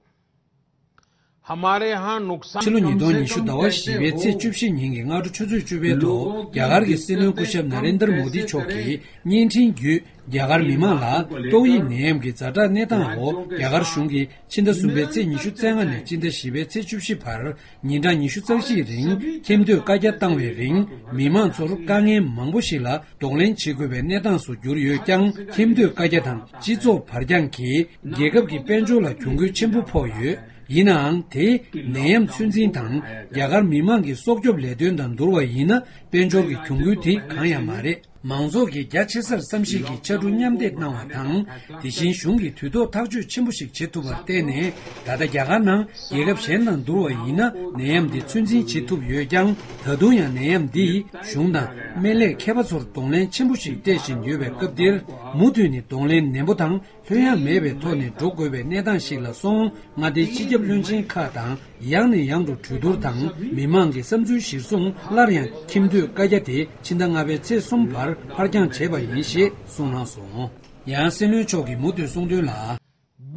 हमारे यहाँ नुकसान ཕྱི་ལོ་ཉིས་སྟོང་ཉི་ཤུ་ཟླ་བ་བཞི་པའི་ཚེས་བཅུ་བཞི་ཉིན་གྱི་སྔ་དྲོ་ཆུ་ཚོད་བཅུ་པའི་ཐོག་རྒྱ་གར་གྱི་སྲིད་བློན་སྐུ་ཞབས་ན་རེན་དར་མོ་དི་མཆོག་གིས་བརྙན་འཕྲིན་བརྒྱུད། རྒྱ་གར་མི་མང་ལ་ཏོག་དབྱིབས་ནད་ཡམས་ཀྱི་ཛ་དྲག་གནས་སྟངས་འོག་རྒྱ་གར་གཞུང་གིས་ཕྱི་ཟླ་གསུམ་པའི་ཚེས་ཉི་ཤུ་རྩ་ལྔ་ནས་སྤྱི་ཟླ་བཞི་པའི་ཚེས་བཅུ་བཞི་བར་ཉིན་གྲངས་ཉི་ཤུ་རྩ་བཞིའི་རིང་ཁྱིམ་སྡོད་བཀའ་རྒྱ་བཏང་བའི་རིང་། མི་མང་ཚོར་དཀའ་ངལ་མང་པོ་ཞིག་ལ་གདོང་ལེན་བྱེད་དགོས་པའི་གནས་སྟངས་སུ་གྱུར་ཡོད་ཀྱང་། ཁྱིམ་སྡོད་བཀའ་རྒྱ་དང་སྤྱི་ཚོགས་བར་འགྱངས་ཀྱིས་རྒྱལ་ཁབ་ཀྱི་དཔལ་འབྱོར་ལ་གྱོང་གུན་ཆེན་པོ་ཕོག་ཡོད། ཡིན་ནའང་། དེས་ནད་ཡམས་ཚོད་འཛིན་དང་རྒྱ་གར་མི་མང་གི་སྲོག་སྐྱོབ་ལས་དོན་དང་བསྡུར་བ་ཡིན་ན། དཔལ་འབྱོར་གྱི་གྱོང་གུན་དེ་གང་ཡང་མ་རེད། མང་ཚོགས་ཀྱིས་རྒྱ་ཆེ་སར་བསམ་ཤེས་ཀྱིས་ཕྱར་གྲུ་མཉམ་འདེགས་གནང་བ་དང་། དེ་བཞིན་གཞུང་གིས་དུས་ཐོག་ཐག་གཅོད་ཆེན་པོ་ཞིག་བྱེད་ཐུབ་པར་བརྟེན་ནས། ད་ལྟ་རྒྱ་གར་ནང་རྒྱལ་ཁབ་གཞན་དང་བསྡུར་བ་ཡིན་ན། ནད་ཡམས་འདི་ཚོད་འཛིན་བྱེད་ཐུབ་ཡོད་ཀྱང་། ད་དུང་ཡང་ནད་ཡམས་འདིས་གཞུང་དང་སྨན་ལས་མཁས་པ་ཚོར་གདོང་ལེན་ཆེན་པོ་ཞིག་སྤྲད་བཞིན་ཡོད་པའི་སྐབས་འདིར། མུ་མཐུད་ནས་གདོང་ལེན་ནན་པོ་དང་། ལྷོད་ཡངས་མེད་པའི་ཐོག་ནས་འགྲོ་དགོས་པའི་གནས་སྟངས་ཤིག་ལ་སོང་། མངའ་སྡེའི་སྤྱི་ཁྱབ་བློན་ཆེན་ཁག་དང་ཡང་ནས་ཡང་དུ་གྲོས་བསྡུར་དང་། མི་མང་གི་བསམ་ཚུལ་གཞིར་བཟུང་། སླར་ཡང་ཁྱིམ་སྡོད་བཀའ་རྒྱ་དེ་ཕྱི་ཟླ་ལྔ་པའི་ཚེས་གསུམ་བར་ཕར་འགྱངས་བྱས་པ་ཡིན་ཞེས་གསུངས་གནང་སོང་། ཡང་སྲིད་བློན་མཆོག་གིས་མུ་མཐུད་གསུངས་དོན་ལ།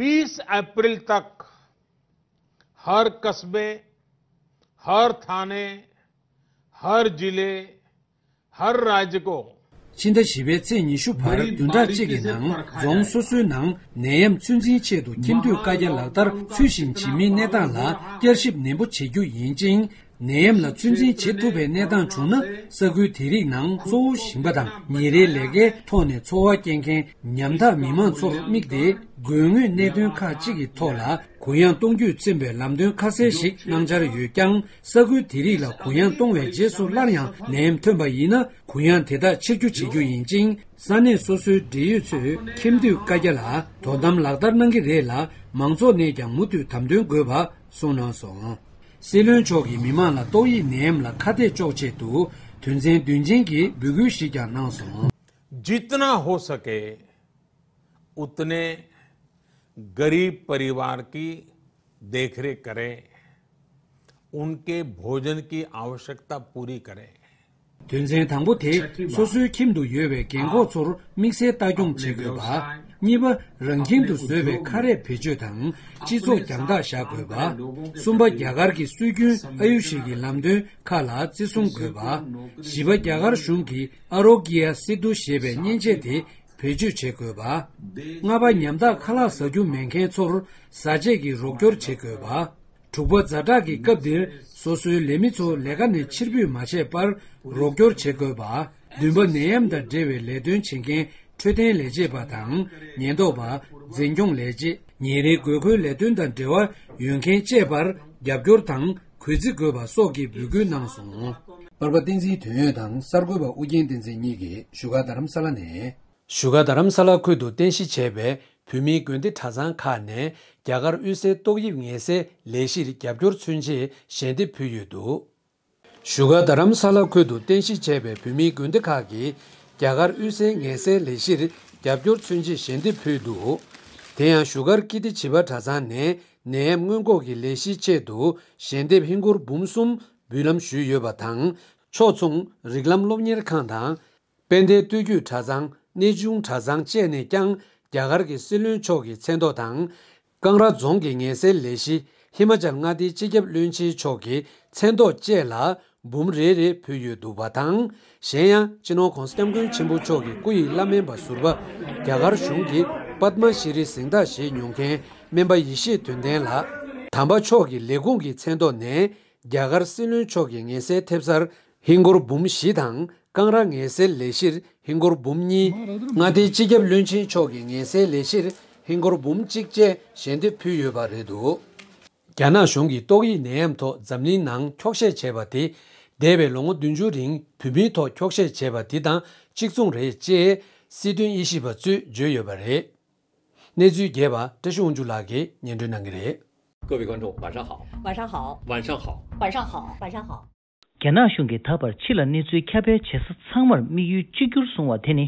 बीस अप्रैल तक हर कस्बे, हर थाने, हर जिले, हर राज्य को ཕྱི་ཟླ་བཞི་པའི་ཚེས་ཉི་ཤུ་བར་བདུན་ཕྲག་གཅིག་གི་ནང་རྫོང་སོ་སོའི་ནང་ནད་ཡམས་ཚོད་འཛིན་ཆེད་དུ་ཁྱིམ་སྡོད་བཀའ་རྒྱ་ལག་བསྟར་ཚུལ་བཞིན་བྱེད་མིན་གནས་སྟངས་ལ་བསྐྱར་ཞིབ་ནན་པོ་བྱེད་རྒྱུ་ཡིན་ཅིང་། ནད་ཡམས་ལ་ཚོད་འཛིན་བྱེད་ཐུབ་པའི་གནས་སྟངས་བྱུང་ན་ས་ཁུལ་དེ་རིགས་ནང་གཙོ་བོ་ཞིང་པ་དང་ཉིན་རེའི་ལས་ཀའི་ཐོག་ནས་འཚོ་བ་སྐྱེལ་མཁན་ཉམ་ཐག་མི་མང་ཚོར་དམིགས་ཏེ་དགོས་ངེས་གནད་དོན་ཁག་ཅིག་གི་ཐོག་ལ་གུ་ཡངས་གཏོང་རྒྱུས་མཚོན་པའི་ལམ་སྟོན་ཁ་གསལ་ཞིག་གནང་འཆར་ཡོད་ཀྱང་། ས་ཁུལ་དེ་རིགས་ལ་གུ་ཡངས་གཏོང་བའི་རྗེས་སུ་སླར་ཡང་ནད་ཡམས་ཐོན་པ་ཡིན་ན་གུ་ཡངས་དེ་དག་ཆེ་རྒྱུ་བྱེད་རྒྱུ་ཡིན་ཅིང་། ས་གནས་སོ་སོའི་འབྲེལ་ཡོད་ཚོས་ཁྱིམ་སྡོད་བཀའ་རྒྱ་ལ་དོ་དམ་ལག་བསྟར་གནང་གི་རེད་ལ། མང་ཚོགས་ནས་ཀྱང་མུ་མཐུད་དམ་དོན་དགོས་པ་གསུངས་གནང་སོང་། སྲིད་བློན་མཆོག་གིས་མི་མང་ལ་ཏོག་དབྱིབས་ནད་ཡམས་ལ་ཁ་གཏད་གཅོག་ཆེད་དུ་དོན་ཚན་བདུན་ཅན་གྱི་འབོད་སྐུལ་ཞིག་ཀྱང་གནང་སོང་། जितना हो सके उतने गरीब परिवार की देखरेख करें, उनके भोजन की आवश्यकता पूरी करें। དོན་ཚན་དང་པོ་དེ་སོ་སོའི་ཁྱིམ་དུ་ཡོད་པའི་རྒན་འཁོགས་ཚོར་དམིགས་བསལ་ལྟ་སྐྱོང་བྱེད་དགོས་པ། གཉིས་པ། རང་ཁྱིམ་དུ་བཟོས་པའི་ཁ་རས་བེད་སྤྱོད་དང་སྤྱི་ཚོགས་རྒྱང་ཐག་བཞག་དགོས་པ། གསུམ་པ། རྒྱ་གར་གྱི་སྲོལ་རྒྱུན་ཨ་ཡུ་ཤི་གི་ལམ་སྟོན་ཁག་ལ་བརྩི་སྲུང་དགོས་པ། བཞི་པ། རྒྱ་གར་གཞུང་གི་ཨ་རོ་གི་ཡ་སེ་ཏུ་ཞེས་པའི་མཉེན་ཆས་དེ་བེད་སྤྱོད་བྱེད་དགོས་པ། ལྔ་པ། ཉམ་ཐག་ཁ་ལག་ཟ་རྒྱུ་མེད་མཁན་ཚོར་ཟ་ཆས་ཀྱི་རོགས་སྐྱོར་བྱེད་དགོས་པ། དྲུག་པ། ཛ་དྲག་གི་སྐབས་འདིར་སོ་སོའི་ལས་མི་ཚོ་ལས་ཀ་ནས་ཕྱིར་འབུད་མ་བྱས་པར་རོགས་སྐྱོར་བྱེད་དགོས་པ། བདུན་པ། ནད་ཡམས་དང་འབྲེལ་བའི་ལས་དོན་བྱེད་མཁན་འཕྲོད་བསྟེན་ལས་བྱེད་པ་དང་ཉེན་རྟོག་པ། འཛིན་སྐྱོང་ལས་བྱེད། ཉིན་རེའི་དགོས་མཁོའི་ལས་དོན་དང་འབྲེལ་བ་ཡོད་མཁན་བཅས་པར་རྒྱབ་སྐྱོར་དང་གུས་བརྩི་དགོས་པ་སོགས་ཀྱི་འབོད་སྐུལ་གནང་སོང་། པར་པ་བསྟན་འཛིན་དོན་ཡོད་དང་གསར་འགོད་པ་ཨུ་རྒྱན་བསྟན་འཛིན་གཉིས་ཀྱིས་བཞུགས་སྒར་རྡ་རམ་ས་ལ་ནས། བཞུགས་སྒར་རྡ་རམ་ས་ལ་ཁུལ་དུ་རྟེན་གཞི་བྱས་པའི་བོད་མིའི་དགོན་སྡེ་གྲྭ་ཚང་ཁག་ནས་རྒྱ་གར་དབུས་སའི་ཏོག་དབྱིབས་ངལ་སེལ་ལས་གཞིར་རྒྱབ་སྐྱོར་མཚོན་ཆེད་ཞལ་འདེབས་ཕུལ་ཡོད་འདུག། བཞུགས་སྒར་རྡ་རམ་ས་ལ་ཁུལ་དུ་རྟེན་གཞི་བྱས་པའི་བོད་མིའི་དགོན་སྡེ་ཁག་གིས་རྒྱ་གར་དབུས་སའི་ངལ་སེལ་ལས་གཞིར་རྒྱབ་སྐྱོར་མཚོན་ཆེད་ཞལ་འདེབས་ཕུལ་འདུག། དེ་ཡང་བཞུགས་སྒར་ཀིརྟི་བྱིས་པ་གྲྭ་ཚང་ནས་ནད་ཡམས་སྔོན་འགོག་གི་ལས་གཞིའི་ཆེད་དུ་ཞལ་འདེབས་ཧིན་སྒོར་འབུམ་གསུམ་འབུལ་ལམ་ཞུས་ཡོད་པ་དང་། ཕྱོགས་མཚུངས་རིགས་ལམ་སློབ་གཉེར་ཁང་དང་། དཔལ་ལྡན་སྟོད་རྒྱུད་གྲྭ་ཚང་། གནས་ཆུང་གྲྭ་ཚང་བཅས་ནས་ཀྱང་རྒྱ་གར་གྱི་སྲིད་བློན་མཆོག་གི་མཚན་ཐོག་དང་། ཀང་ར་རྫོང་གི་ངལ་སེལ་ལས་གཞི་ཧི་མ་ཅལ་མངའ་སྡེའི་སྤྱི་ཁྱབ་བློན་ཆེན་མཆོག་གི་མཚན་ཐོག་བཅས་ལ་འབུམ་རེ་རེ་ཕུལ་ཡོད་འདུག་པ་དང་། གཞན་ཡང་སྤྱི་ནོར་༧གོང་ས་༧སྐྱབས་མགོན་ཆེན་པོ་མཆོག་གི་སྐུ་ཡི་བླ་སྨན་པ་ཟུར་པ་རྒྱ་གར་གཞུང་གི་པདྨ་ཤྲི་གཟེངས་རྟགས་བཞེས་མྱོང་མཁན་སྨན་པ་ཡེ་ཤེས་དོན་ལྡན་ལགས། དམ་པ་མཆོག་གི་ལས་ཁུངས་ཀྱི་མཚན་ཐོག་ནས་རྒྱ་གར་སྲིད་བློན་མཆོག་གི་ངལ་སེལ་ཐེབས་རྩར་ཧིན་སྒོར་འབུམ་བཞི་དང་། ཀང་ར་ངལ་སེལ་ལས་གཞིར་ཧིན་སྒོར་འབུམ་གཉིས། མངའ་སྡེའི་སྤྱི་ཁྱབ་བློན་ཆེན་མཆོག་གི་ངལ་སེལ་ལས་གཞིར་ཧིན་སྒོར་འབུམ་གཅིག་བཅས་ཞལ་འདེབས་ཕུལ་ཡོད་པ་རེད་འདུག། རྒྱ་ནག་གཞུང་གིས་ཏོག་དབྱིབས་ནད་ཡམས་ཐོག་འཛམ་གླིང་ནང་འཁྱོག་བཤད་བྱས་པ་དེ། འདས་པའི་ལོ་ངོ་བདུན་ཅུ་རིང་བོད་མིའི་ཐོག་འཁྱོག་བཤད་བྱས་པ་དེ་དང་གཅིག་མཚུངས་རེད་ཅེས་སྲིད་དོན་དབྱེ་ཞིབ་པ་ཚོས་བརྗོད་ཡོད་པ་རེད། གནས་ཚུལ་རྒྱས་པ་བཀྲ་ཤིས་དབང་ཕྱུག་ལགས་ཀྱིས་སྙན་སྒྲོན་གནང་གི་རེད། 各位观众，晚上好。晚上好。晚上好。晚上好。晚上好。 རྒྱ་ནག་གཞུང་གིས་ད་བར་ཕྱི་ལ་གནས་ཚུལ་ཁྱབ་སྤེལ་བྱེད་ས་ཚང་མར་དམིགས་ཡུལ་གཅིག་གྱུར་བཟུང་བ་དེ་ནི།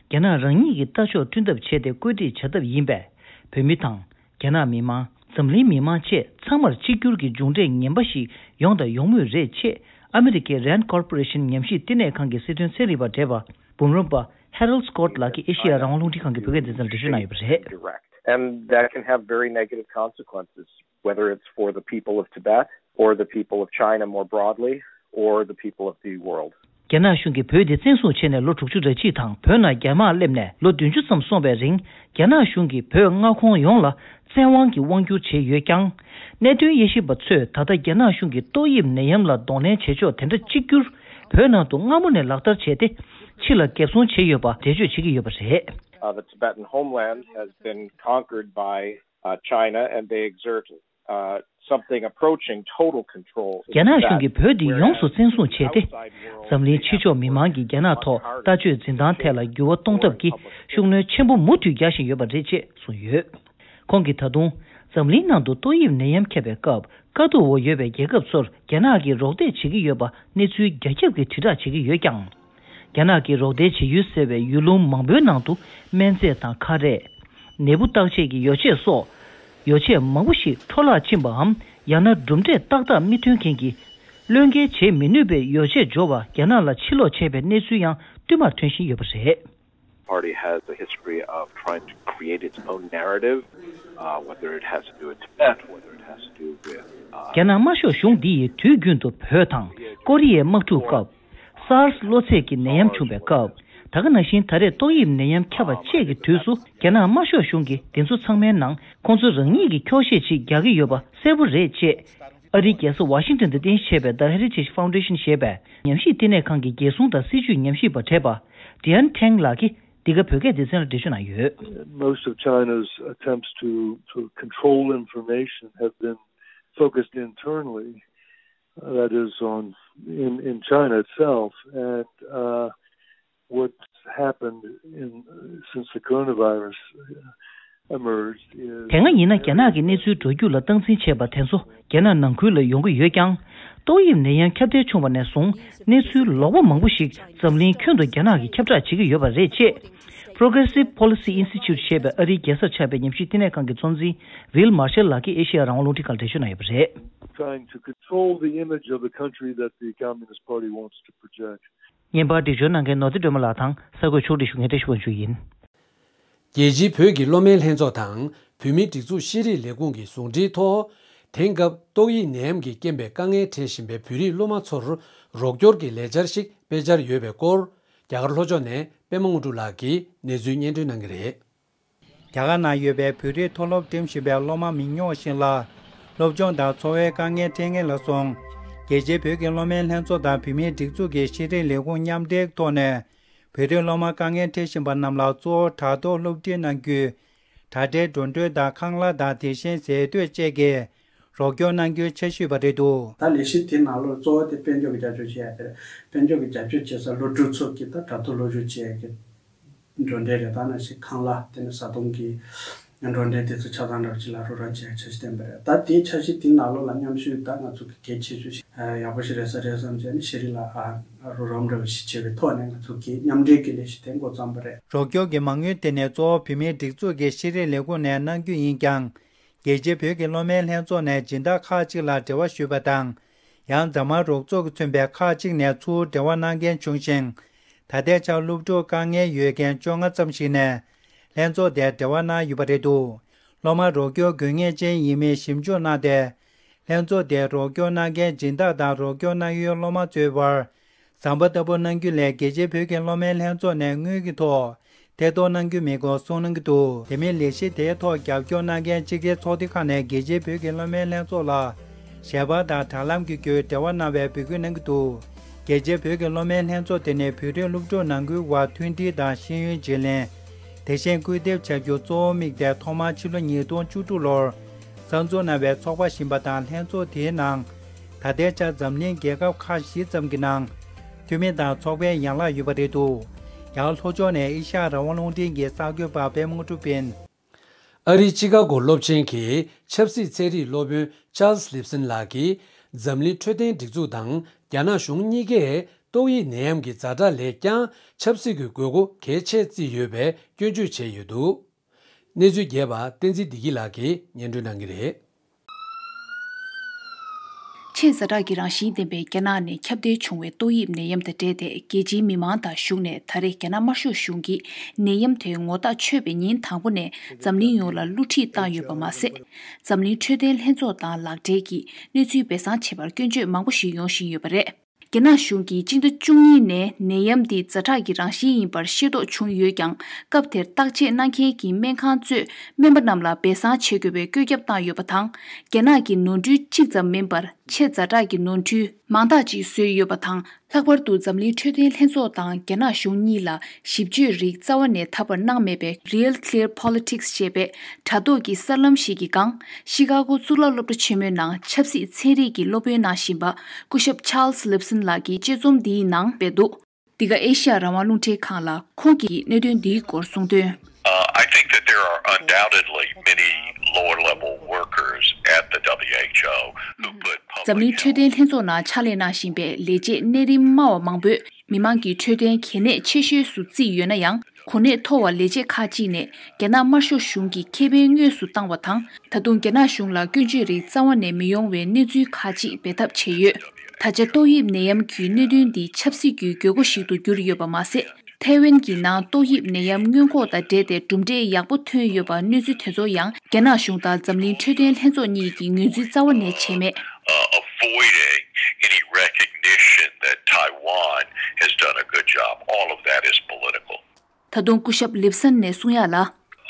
རྒྱ་ནག་རང་ཉིད་ཀྱི་ལྟ་ཕྱོགས་བསྐྲུན་ཐབས་བྱས་ཏེ་བཀོད་སྒྲིག་བྱ་ཐབས་ཡིན་པས། བོད་མི་དང་། རྒྱ་ནག་མི་མང་། འཛམ་གླིང་མི་མང་བཅས་ཚང་མར་གཅིག་གྱུར་གྱི་མཇུག་འབྲས་ངན་པ་ཞིག་ཡོང་དང་ཡོང་མུས་རེད་ཅེས། ཨ་མི་རི་ཀའི་རན་ཁོར་པོ་རེ་ཤན་ཉམས་ཞིབ་བསྟི་གནས་ཁང་གི་སྲིད་དོན་ཚན་རིག་པ་བགྲེས་པ་འབུམ་རམས་པ་Harold Scott ལགས་ཀྱིས་ཨེ་ཤེ་ཡ་རང་དབང་རླུང་འཕྲིན་ཁང་གི་བོད་སྐད་སྡེ་ཚན་ལ་འགྲེལ་བརྗོད་གནང་ཡོད་པ་རེད། Direct. And that can have very negative consequences, whether it's for the people of Tibet or the people of China more broadly or the people of the world. རྒྱ་ནག་གཞུང་གིས་བོད་དེ་བཙན་བཟུང་བྱས་ནས་ལོ་དྲུག་ཅུ་རེ་གཅིག་དང་བོད་ནང་རྒྱ་དམག་སླེབས་ནས་ལོ་བདུན་ཅུ་ཙམ་སོང་བའི་རིང་། རྒྱ་ནག་གཞུང་གིས་བོད་མངའ་ཁོངས་ཡོངས་ལ་བཙན་དབང་གིས་དབང་བསྒྱུར་བྱས་ཡོད་ཀྱང་། གནད་དོན་དབྱེ་ཞིབ་པ་ཚོས་ད་ལྟ་རྒྱ་ནག་གཞུང་གིས་ཏོག་དབྱིབས་ནད་ཡམས་ལ་གདོང་ལེན་བྱེད་ཕྱོགས་དེ་འདྲ་གཅིག་གྱུར་བོད་ནང་དུ་སྔ་མོ་ནས་ལག་བསྟར་བྱས་ཏེ། ཕྱི་ལ་འགེབས་སྲུང་བྱས་ཡོད་པ་འགྲེལ་བརྗོད་བྱེད་ཀྱི་ཡོད་པ་རེད། Uh, the Tibetan homeland has been conquered by, uh, China, and they exert, uh, something approaching total control. རྒྱ་ནག་གཞུང་གིས་བོད་འདི་ཡོངས་སུ་བཙན་བཟུང་བྱས་ཏེ། འཛམ་གླིང་ཕྱི་ཕྱོགས་མི་མང་གིས་རྒྱ་ནག་ཐོག་ལྟ་སྤྱོད་འཛིན་སྟངས་ཐད་ལ་འགྱུར་བ་གཏོང་ཐབས་ཀྱི་ཤུགས་སྣོན་ཆེན་པོ་མུ་མཐུད་རྒྱག་བཞིན་ཡོད་པ་རེད་ཅེས་གསུངས་ཡོད། ཁོང་གིས་ད་དུང་། འཛམ་གླིང་ནང་དུ་ཏོག་དབྱིབས་ནད་ཡམས་ཁྱབ་པའི་སྐབས། དཀའ་སྡུག་འོག་ཡོད་པའི་རྒྱལ་ཁབ་ཚོར་རྒྱ་ནག་གིས་རོགས་འདེགས་བྱེད་ཀྱི་ཡོད་པ་གནས་ཚུལ་རྒྱ་ཁྱབ་ཀྱིས་དྲིལ་བསྒྲགས་བྱེད་ཀྱི་ཡོད་ཀྱང་། རྒྱ་ནག་གིས་རོགས་འདེགས་བྱེད་ཡུལ་ཟེར་བའི་ཡུལ་ལུང་མང་པོའི་ནང་དུ་སྨན་རྫས་དང་ཁ་རས། ནད་འབུ་བརྟག་དཔྱད་ཀྱི་ཡོ་བྱད་སོགས། ཡོ་བྱད་མང་པོ་ཞིག་འཕྲོ་བརླག་ཕྱིན་པའམ། ཡང་ན་གྲུབ་འབྲས་ཏག་ཏག་མི་ཐོན་མཁན་གྱི། བློས་འགེལ་བྱེད་མི་ནུས་པའི་ཡོ་བྱད་འབྱོར་བ་རྒྱ་ནག་ལ་ཕྱིར་སློག་བྱས་པའི་གནས་ཚུལ་ཡང་བསྟུད་མར་ཐོན་བཞིན་ཡོད་པ་རེད། Party has a history of trying to create its own narrative, uh, whether it has to do with Tibet, whether it has རྒྱ་ནག་དམར་ཤོག་གཞུང་འདི་ཡིས་དུས་རྒྱུན་དུ་བོད་དང་ཀོ་རི་ཡའི་དམག་འཁྲུག་སྐབས། སཱར་སི་གློ་ཚད་ཀྱི་ནད་ཡམས་བྱུང་བའི་སྐབས། ད་ག་ནང་བཞིན་ད་རེས་ཏོག་དབྱིབས་ནད་ཡམས་ཁྱབ་པ་བཅས་ཀྱི་དུས་སུ། རྒྱ་ནག་དམར་ཤོག་གཞུང་གིས་འདི་ཚོ་ཚང་མའི་ནང་ཁོང་ཚོ་རང་ཉིད་ཀྱི་འཁྱོག་བཤད་ཅིག་རྒྱག་གི་ཡོད་པ་གསལ་པོ་རེད་ཅེས། ཨ་རིའི་རྒྱལ་ས་ཝ་ཤིང་ཏོན་དུ་རྟེན་གཞི་བྱས་པའི་The Heritage Foundation ཞེས་པའི་ཉམས་ཞིབ་བསྟི་གནས་ཁང་གི་རྒྱལ་སྲུང་དང་སྲིད་བྱུས་ཉམས་ཞིབ་པ་བགྲེས་པ། Dian Teng ལགས་ཀྱིས་འདི་ག་བོད་སྐད་སྡེ་ཚན་ལ་འགྲེལ་བརྗོད་གནང་ཡོད། Most of China's attempts to sort of control information have been focused internally, that is, on in, in China itself. And uh, what's happened in, since the coronavirus emerged is དེ་སྔ་ཡིན་ན་རྒྱ་ནག་གི་གནས་ཚུལ་འགྲོ་རྒྱུག་ལ་སྟངས་འཛིན་བྱས་པ་དེ་ཚོ་རྒྱ་ནག་ནང་ཁུལ་ལ་ཡོང་གི་ཡོད་ཀྱང་། ཏོག་དབྱིབས་ནད་ཡམས་ཁྱབ་གདལ་བྱུང་བ་ནས་བཟུང་གནས་ཚུལ་ལོགས་པ་མང་པོ་ཞིག་འཛམ་གླིང་ཁྱོན་དུ་རྒྱ་ནག་གིས་ཁྱབ་བསྒྲགས་བྱེད་ཀྱི་ཡོད་པ་རེད་ཅེས། Progressive Policy Institute ཞེས་པའི་ཨ་རིའི་རྒྱལ་སར་ཆགས་པའི་ཉམས་ཞིབ་བསྟི་གནས་ཁང་གི་གཙོ་འཛིན་Will Marshall ལགས་ཀྱིས་ཨེ་ཤེ་ཡ་རང་དབང་རླུང་འཕྲིན་ཁང་ལ་འགྲེལ་བརྗོད་གནང་ཡོད་པ་རེད། Trying to control the image of the country that the Communist Party wants to project. བརྙན་པར་འགྲེལ་བརྗོད་གནང་མཁན་ནོར་རྩེ་སྒྲོལ་མ་ལགས་དང་གསར་འགོད་ཕྱོགས་སྒྲིག་ཞུ་མཁན་བཀྲ་ཤིས་དབང་ཕྱུག་ཡིན། རྒྱལ་སྤྱིའི་བོད་ཀྱི་སློབ་མའི་ལྷན་ཚོགས་དང་བོད་མིའི་སྒྲིག་འཛུགས་ཤེས་རིག་ལས་ཁུངས་ཀྱི་ཟུང་འབྲེལ་ཐོག་དེང་སྐབས་ཏོག་དབྱིབས་ནད་ཡམས་ཀྱི་རྐྱེན་པས་དཀའ་ངལ་འཕྲད་བཞིན་པའི་བོད་རིགས་སློབ་མ་ཚོར་རོགས་སྐྱོར་གྱི་ལས་འཆར་ཞིག་སྤེལ་འཆར་ཡོད་པའི་སྐོར། རྒྱ་གར་ལྷོ་ཕྱོགས་ནས་པད་མ་དངོས་གྲུབ་ལགས་ཀྱིས་གནས་ཚུལ་སྙན་སྒྲོན་གནང་གི་རེད། རྒྱ་གར་ནང་ཡོད་པའི་བོད་རིགས་མཐོ་སློབ་འགྲིམ་བཞིན་པའི་སློབ་མ་མི་ཉུང་བ་ཞིག་ལ། སློབ་སྦྱོང་དང་འཚོ་བའི་དཀའ་ངལ་འཕྲད་ངེས་ལ་སོང་། རྒྱལ་སྤྱིའི་བོད་ཀྱི་སློབ་མའི་ལྷན་ཚོགས་དང་བོད་མིའི་སྒྲིག་འཛུགས་ཀྱི་ཤེས་རིག་ལས་ཁུངས་མཉམ་འབྲེལ་ཐོག་ནས། བོད་རིགས་སློབ་མ་དཀའ་ངལ་འཕྲད་བཞིན་པ་རྣམས་ལ་གཙོ་བོ་དྲ་ཐོག་སློབ་ཁྲིད་གནང་རྒྱུ། དྲ་སྦྲེལ་འགྲོ་གྲོན་དང་ཁང་གླ་དང་དེ་བཞིན་ཟས་དུས་བཅས་ཀྱི་རོགས་སྐྱོར་གནང་རྒྱུའི་འཆར་གཞི་ཡོད་པ་རེད་འདུག་ད་ལས་གཞི་དེ་ནང་ལོགས་གཙོ་བོ་དེ་དཔལ་འབྱོར་གྱི་རྒྱབ་སྐྱོར་བྱེད་ཡ་དེ་རེད། དཔལ་འབྱོར་གྱི་རྒྱབ་སྐྱོར་བྱེད་ས་སློབ་ཕྲུག་ཚོ་གི་ད་དྲ་ཐོག་སློབ་ཞུགས་བྱེད་ཡ་གི་འགྲོ་གྲོན་རེད། ད་ནང་བཞིན་ཁང་གླ་དེ་ནས་བཟའ་བཏུང་གི་འགྲོ་གྲོན་དེ་ཚོ་ཆ་ཚང་འདྲ་པོ་ཅིག་ལ་རོགས་རམ་བྱེད་ཡ་འཆར་གཞི་བཏིང་པ་རེད། ད་དེའི་འཆར་གཞི་དེ་ནང་ལོགས་ལ་མཉམ་ཞུགས་ད་ང་ཚོ་གི་གལ་ཆེ་ཤོས་ཤིག་ཡག་པོ་ཞིག་རེད་ས་རེད་བསམ་བྱས་ནས་ཤེས་རིག་ལ་ཨ་རོགས་རམ་འདྲ་པོ་ཞིག་བྱེད་པའི་ཐོག་ནས་ང་ཚོ་གི་མཉམ་འབྲེལ་གྱི་ལས་གཞི་དེ་འགོ་བརྩམས་པ་རེད། རོགས་སྐྱོར་གྱི་མ་དངུལ་དེ་ནི་གཙོ་བོ་བོད་མིའི་སྒྲིག་འཛུགས་ཀྱི་ཤེས་རིག་ལས་ཁུངས་ནས་གནང་རྒྱུ་ཡིན་ཀྱང་། རྒྱལ་སྤྱིའི་བོད་ཀྱི་སློབ་མའི་ལྷན་ཚོགས་ནས་སྦྱིན་བདག་ཁག་ཅིག་ལ་འབྲེལ་བ་ཞུས་པ་དང་། ཡང་རྫ་དམར་རོགས་ཚོགས་ཀྱིས་མཚོན་པའི་ཁག་ཅིག་ནས་ཚུར་འབྲེལ་བ་གནང་མཁན་བྱུང་ཞིང་། ད་ལྟའི་ཆར་སློབ་ཕྲུག་དཀའ་ངལ་ཡོད་མཁན་བཅོ་ལྔ་ཙམ་ཞིག་ནས་ལྷན་ཚོགས་དེར་འབྲེལ་བ་གནང་ཡོད་པ་རེད་འདུག་སློབ་མ་རོགས་སྐྱོར་དགོས་ངེས་ཅན་ཡིན་མིན་ཞིབ་འཇུག་གནང་སྟེ། ལྷན་ཚོགས་དེར་རོགས་སྐྱོར་གནང་མཁན་སྦྱིན་བདག་དང་རོགས་སྐྱོར་གནང་ཡུལ་སློབ་མ་ཚོའི་བར། ཟམ་པ་ལྟ་བུ་གནང་རྒྱུ་ལས་རྒྱལ་སྤྱིའི་བོད་ཀྱི་སློབ་མའི་ལྷན་ཚོགས་ནས་དངུལ་གྱི་ཐོག་ཐེ་གཏོགས་གནང་རྒྱུ་མེད་སྐོར་གསུངས་གནང་གི་འདུག་དེ་མིན་ལས་གཞི་དེའི་ཐོག་རྒྱབ་སྐྱོར་གནང་མཁན་སྤྱི་སྒེར་ཚོགས་སྡེ་ཁག་ནས་རྒྱལ་སྤྱིའི་བོད་ཀྱི་སློབ་མའི་ལྷན་ཚོགས་ལ་ཞལ་པར་དང་དྲ་ལམ་གྱི་བརྒྱུད་འབྲེལ་བ་གནང་བའི་འབོད་སྐུལ་གནང་གི་འདུག་རྒྱལ་སྤྱིའི་བོད་ཀྱི་སློབ་མའི་ལྷན་ཚོགས་དེ་ནི་བོད་རིགས་སློབ་ཕྲུག་ནང་ཁུལ་བར་མཐུན་སྒྲིལ་དང་ཤེས་ཡོན་བརྗེ་ལེན། དེ་བཞིན་སྐུལ་འདེད་བྱ་རྒྱུ་གཙོ་བོར་དམིགས་ཏེ་ཐོག་མར་ཕྱི་ལོ་ཉིས་སྟོང་བཅུ་དྲུག་ལོར་གསར་འཛུགས་གནང་བའི་ཚོགས་པ་ཞིག་ཡིན་པ་དང་ལྷན་ཚོགས་དེའི་ནང་། ད་ལྟའི་ཆར་འཛམ་གླིང་རྒྱལ་ཁབ་ཁག་བཞི་ཙམ་གྱི་ནང་། འཐུས་མི་དང་ཚོགས་པའི་ཡན་ལག་ཡོད་པ་རེད་འདུག་རྒྱ་གར་ལྷོ་ཕྱོགས་ནས་ཨེ་ཤ་ཡ་རང་དབང་རླུང་འཕྲིན་གྱི་གསར་འགོད་པ་པད་མ་དངོས་གྲུབ་ཡིན། ཨ་རིའི་ཅི་ཀ་གོ་སློབ་ཆེན་གྱི་ཆབ་སྲིད་ཚན་རིག་སློབ་དཔོན་ཅཱལ་སི་ལིབ་སན་ལགས་ཀྱིས་འཛམ་གླིང་འཕྲོད་བསྟེན་སྒྲིག་འཛུགས་དང་རྒྱ་ནག་གཞུང་གཉིས་ཀས་ཏོག་དབྱིབས་ནད་ཡམས་ཀྱི་ཛ་དྲག་ལས་ཀྱང་ཆབ་སྲིད་ཀྱི་དགོས་མཁོ་གལ་ཆེར་བརྩིས་ཡོད་པའི་སྐྱོན་བརྗོད་བྱས་ཡོད་འདུག་གནས་ཚུལ་རྒྱས་པ་བསྟན་འཛིན་བདེ་སྐྱིད་ལགས་ཀྱིས་སྙན་སྒྲོན་གནང་གི་རེད། ཆེས་ཛ་དྲག་གི་རང་བཞིན་ལྡན་པའི་རྒྱ་ནག་ནས་ཁྱབ་གདལ་བྱུང་བའི་ཏོག་དབྱིབས་ནད་ཡམས་དང་འབྲེལ་ཏེ་རྒྱལ་སྤྱིའི་མི་མང་དང་གཞུང་ནས་ད་རེས་རྒྱ་ནག་དམར་ཤོག་གཞུང་གིས་ནད་ཡམས་དེ་ངོ་ཐག་ཆོད་པའི་ཉིན་དང་པོ་ནས་འཛམ་གླིང་ཡོངས་ལ་བསླུ་ཁྲིད་བཏང་ཡོད་པ་མ་ཟད། འཛམ་གླིང་འཕྲོད་བསྟེན་ལྷན་ཚོགས་དང་ལག་འབྲེལ་གྱིས་གནས་ཚུལ་སྦས་གསང་བྱེད་པར་སྐྱོན་བརྗོད་མང་པོ་ཞིག་ཡོང་བཞིན་ཡོད་པ་རེད། རྒྱ་ནག་གཞུང་གིས་སྤྱི་ཟླ་བཅུ་གཉིས་ནས་ནད་ཡམས་འདི་ཛ་དྲག་གི་རང་བཞིན་ཡིན་པར་ཤེས་རྟོགས་བྱུང་ཡོད་ཀྱང་། སྐབས་དེར་བརྟག་དཔྱད་གནང་མཁན་གྱི་སྨན་ཁང་གཙོས་སྨན་པ་རྣམས་ལ་སྦས་གསང་བྱེད་དགོས་པའི་བཀོད་ཁྱབ་བཏང་ཡོད་པ་དང་། རྒྱ་ནག་གི་ནོར་འཁྲུལ་གཅིག་ཙམ་མིན་པར་ཆེས་ཛ་དྲག་གི་ནོར་འཁྲུལ་མང་དག་ཅིག་བཟོས་ཡོད་པ་དང་། ལྷག་པར་དུ་འཛམ་གླིང་འཕྲོད་བསྟེན་ལྷན་ཚོགས་དང་རྒྱ་ནག་གཞུང་གཉིས་ལ་ཞིབ་དཔྱོད་རིགས་རྩ་བ་ནས་ཐར་པར་གནང་མེད་པའི་Real Clear Politics ཞེས་པའི་དྲ་ཐོག་གི་གསར་ལམ་ཞིག་གི་སྒང་། ཤི་ཀ་གོ་གཙུག་ལག་སློབ་གྲྭ་ཆེན་མོའི་ནང་ཆབ་སྲིད་ཚན་རིག་གི་སློབ་དཔོན་གནང་བཞིན་པ་སྐུ་ཞབས་Charles Lipson ལགས་ཀྱིས་དཔྱད་རྩོམ་འདིའི་ནང་སྤེལ་འདུག་འདི་ག་ཨེ་ཤ་ཡ་རང་དབང་རླུང་འཕྲིན་ཁང་ལ་ཁོང་གིས་གནད་དོན་འདིའི་སྐོར་གསུངས་དོན། Uh, I think that there are undoubtedly many lower level workers at the W H O who put འཛམ་གླིང་འཕྲོད་བསྟེན་ལྷན་ཚོགས་ནང་ཕྱག་ལས་གནང་བཞིན་པའི་ལས་བྱེད་གནས་རིམ་དམའ་བ་མང་པོས་མི་མང་གི་འཕྲོད་བསྟེན་གལ་གནད་ཆེ་ཤོས་སུ་བརྩིས་ཡོད་ན་ཡང་། གོ་གནས་མཐོ་བ་ལས་བྱེད་ཁག་ཅིག་ནས་རྒྱ་ནག་དམར་ཤོག་གཞུང་གི་ཁེ་ཕན་དངོས་སུ་བཏང་བ་དང་། ད་དུང་རྒྱ་ནག་གཞུང་ལ་སྐྱོན་བརྗོད་རིགས་རྩ་བ་ནས་མི་ཡོང་བའི་གནས་ཚུལ་ཁག་ཅིག་སྦས་ཐབས་བྱས་ཡོད། ད་ཆ་ཏོག་དབྱིབས་ནད་ཡམས་ཀྱི་གནད་དོན་འདི་ཆབ་སྲིད་ཀྱི་དགོས་མཁོ་ཞིག་ཏུ་གྱུར་ཡོད་པ་མ་ཟད། ཐའེ་ཝན་གྱི་ནང་ཏོག་དབྱིབས་ནད་ཡམས་སྔོན་འགོག་དང་འབྲེལ་ཏེ་གྲུབ་འབྲས་ཡག་པོ་ཐོན་ཡོད་པ་གནས་ཚུལ་དེ་ཚོ་ཡང་རྒྱ་ནག་གཞུང་དང་འཛམ་གླིང་འཕྲོད་བསྟེན་ལྷན་ཚོགས་གཉིས་ཀྱིས་ངོས་འཛིན་རྩ་བ་ནས་བྱས་མེད། Uh, avoiding any recognition that Taiwan has done a good job. All of that is political. ད་དུང་སྐུ་ཞབས་ལིབ་སན་ནས་གསུང་ཡག་ལ།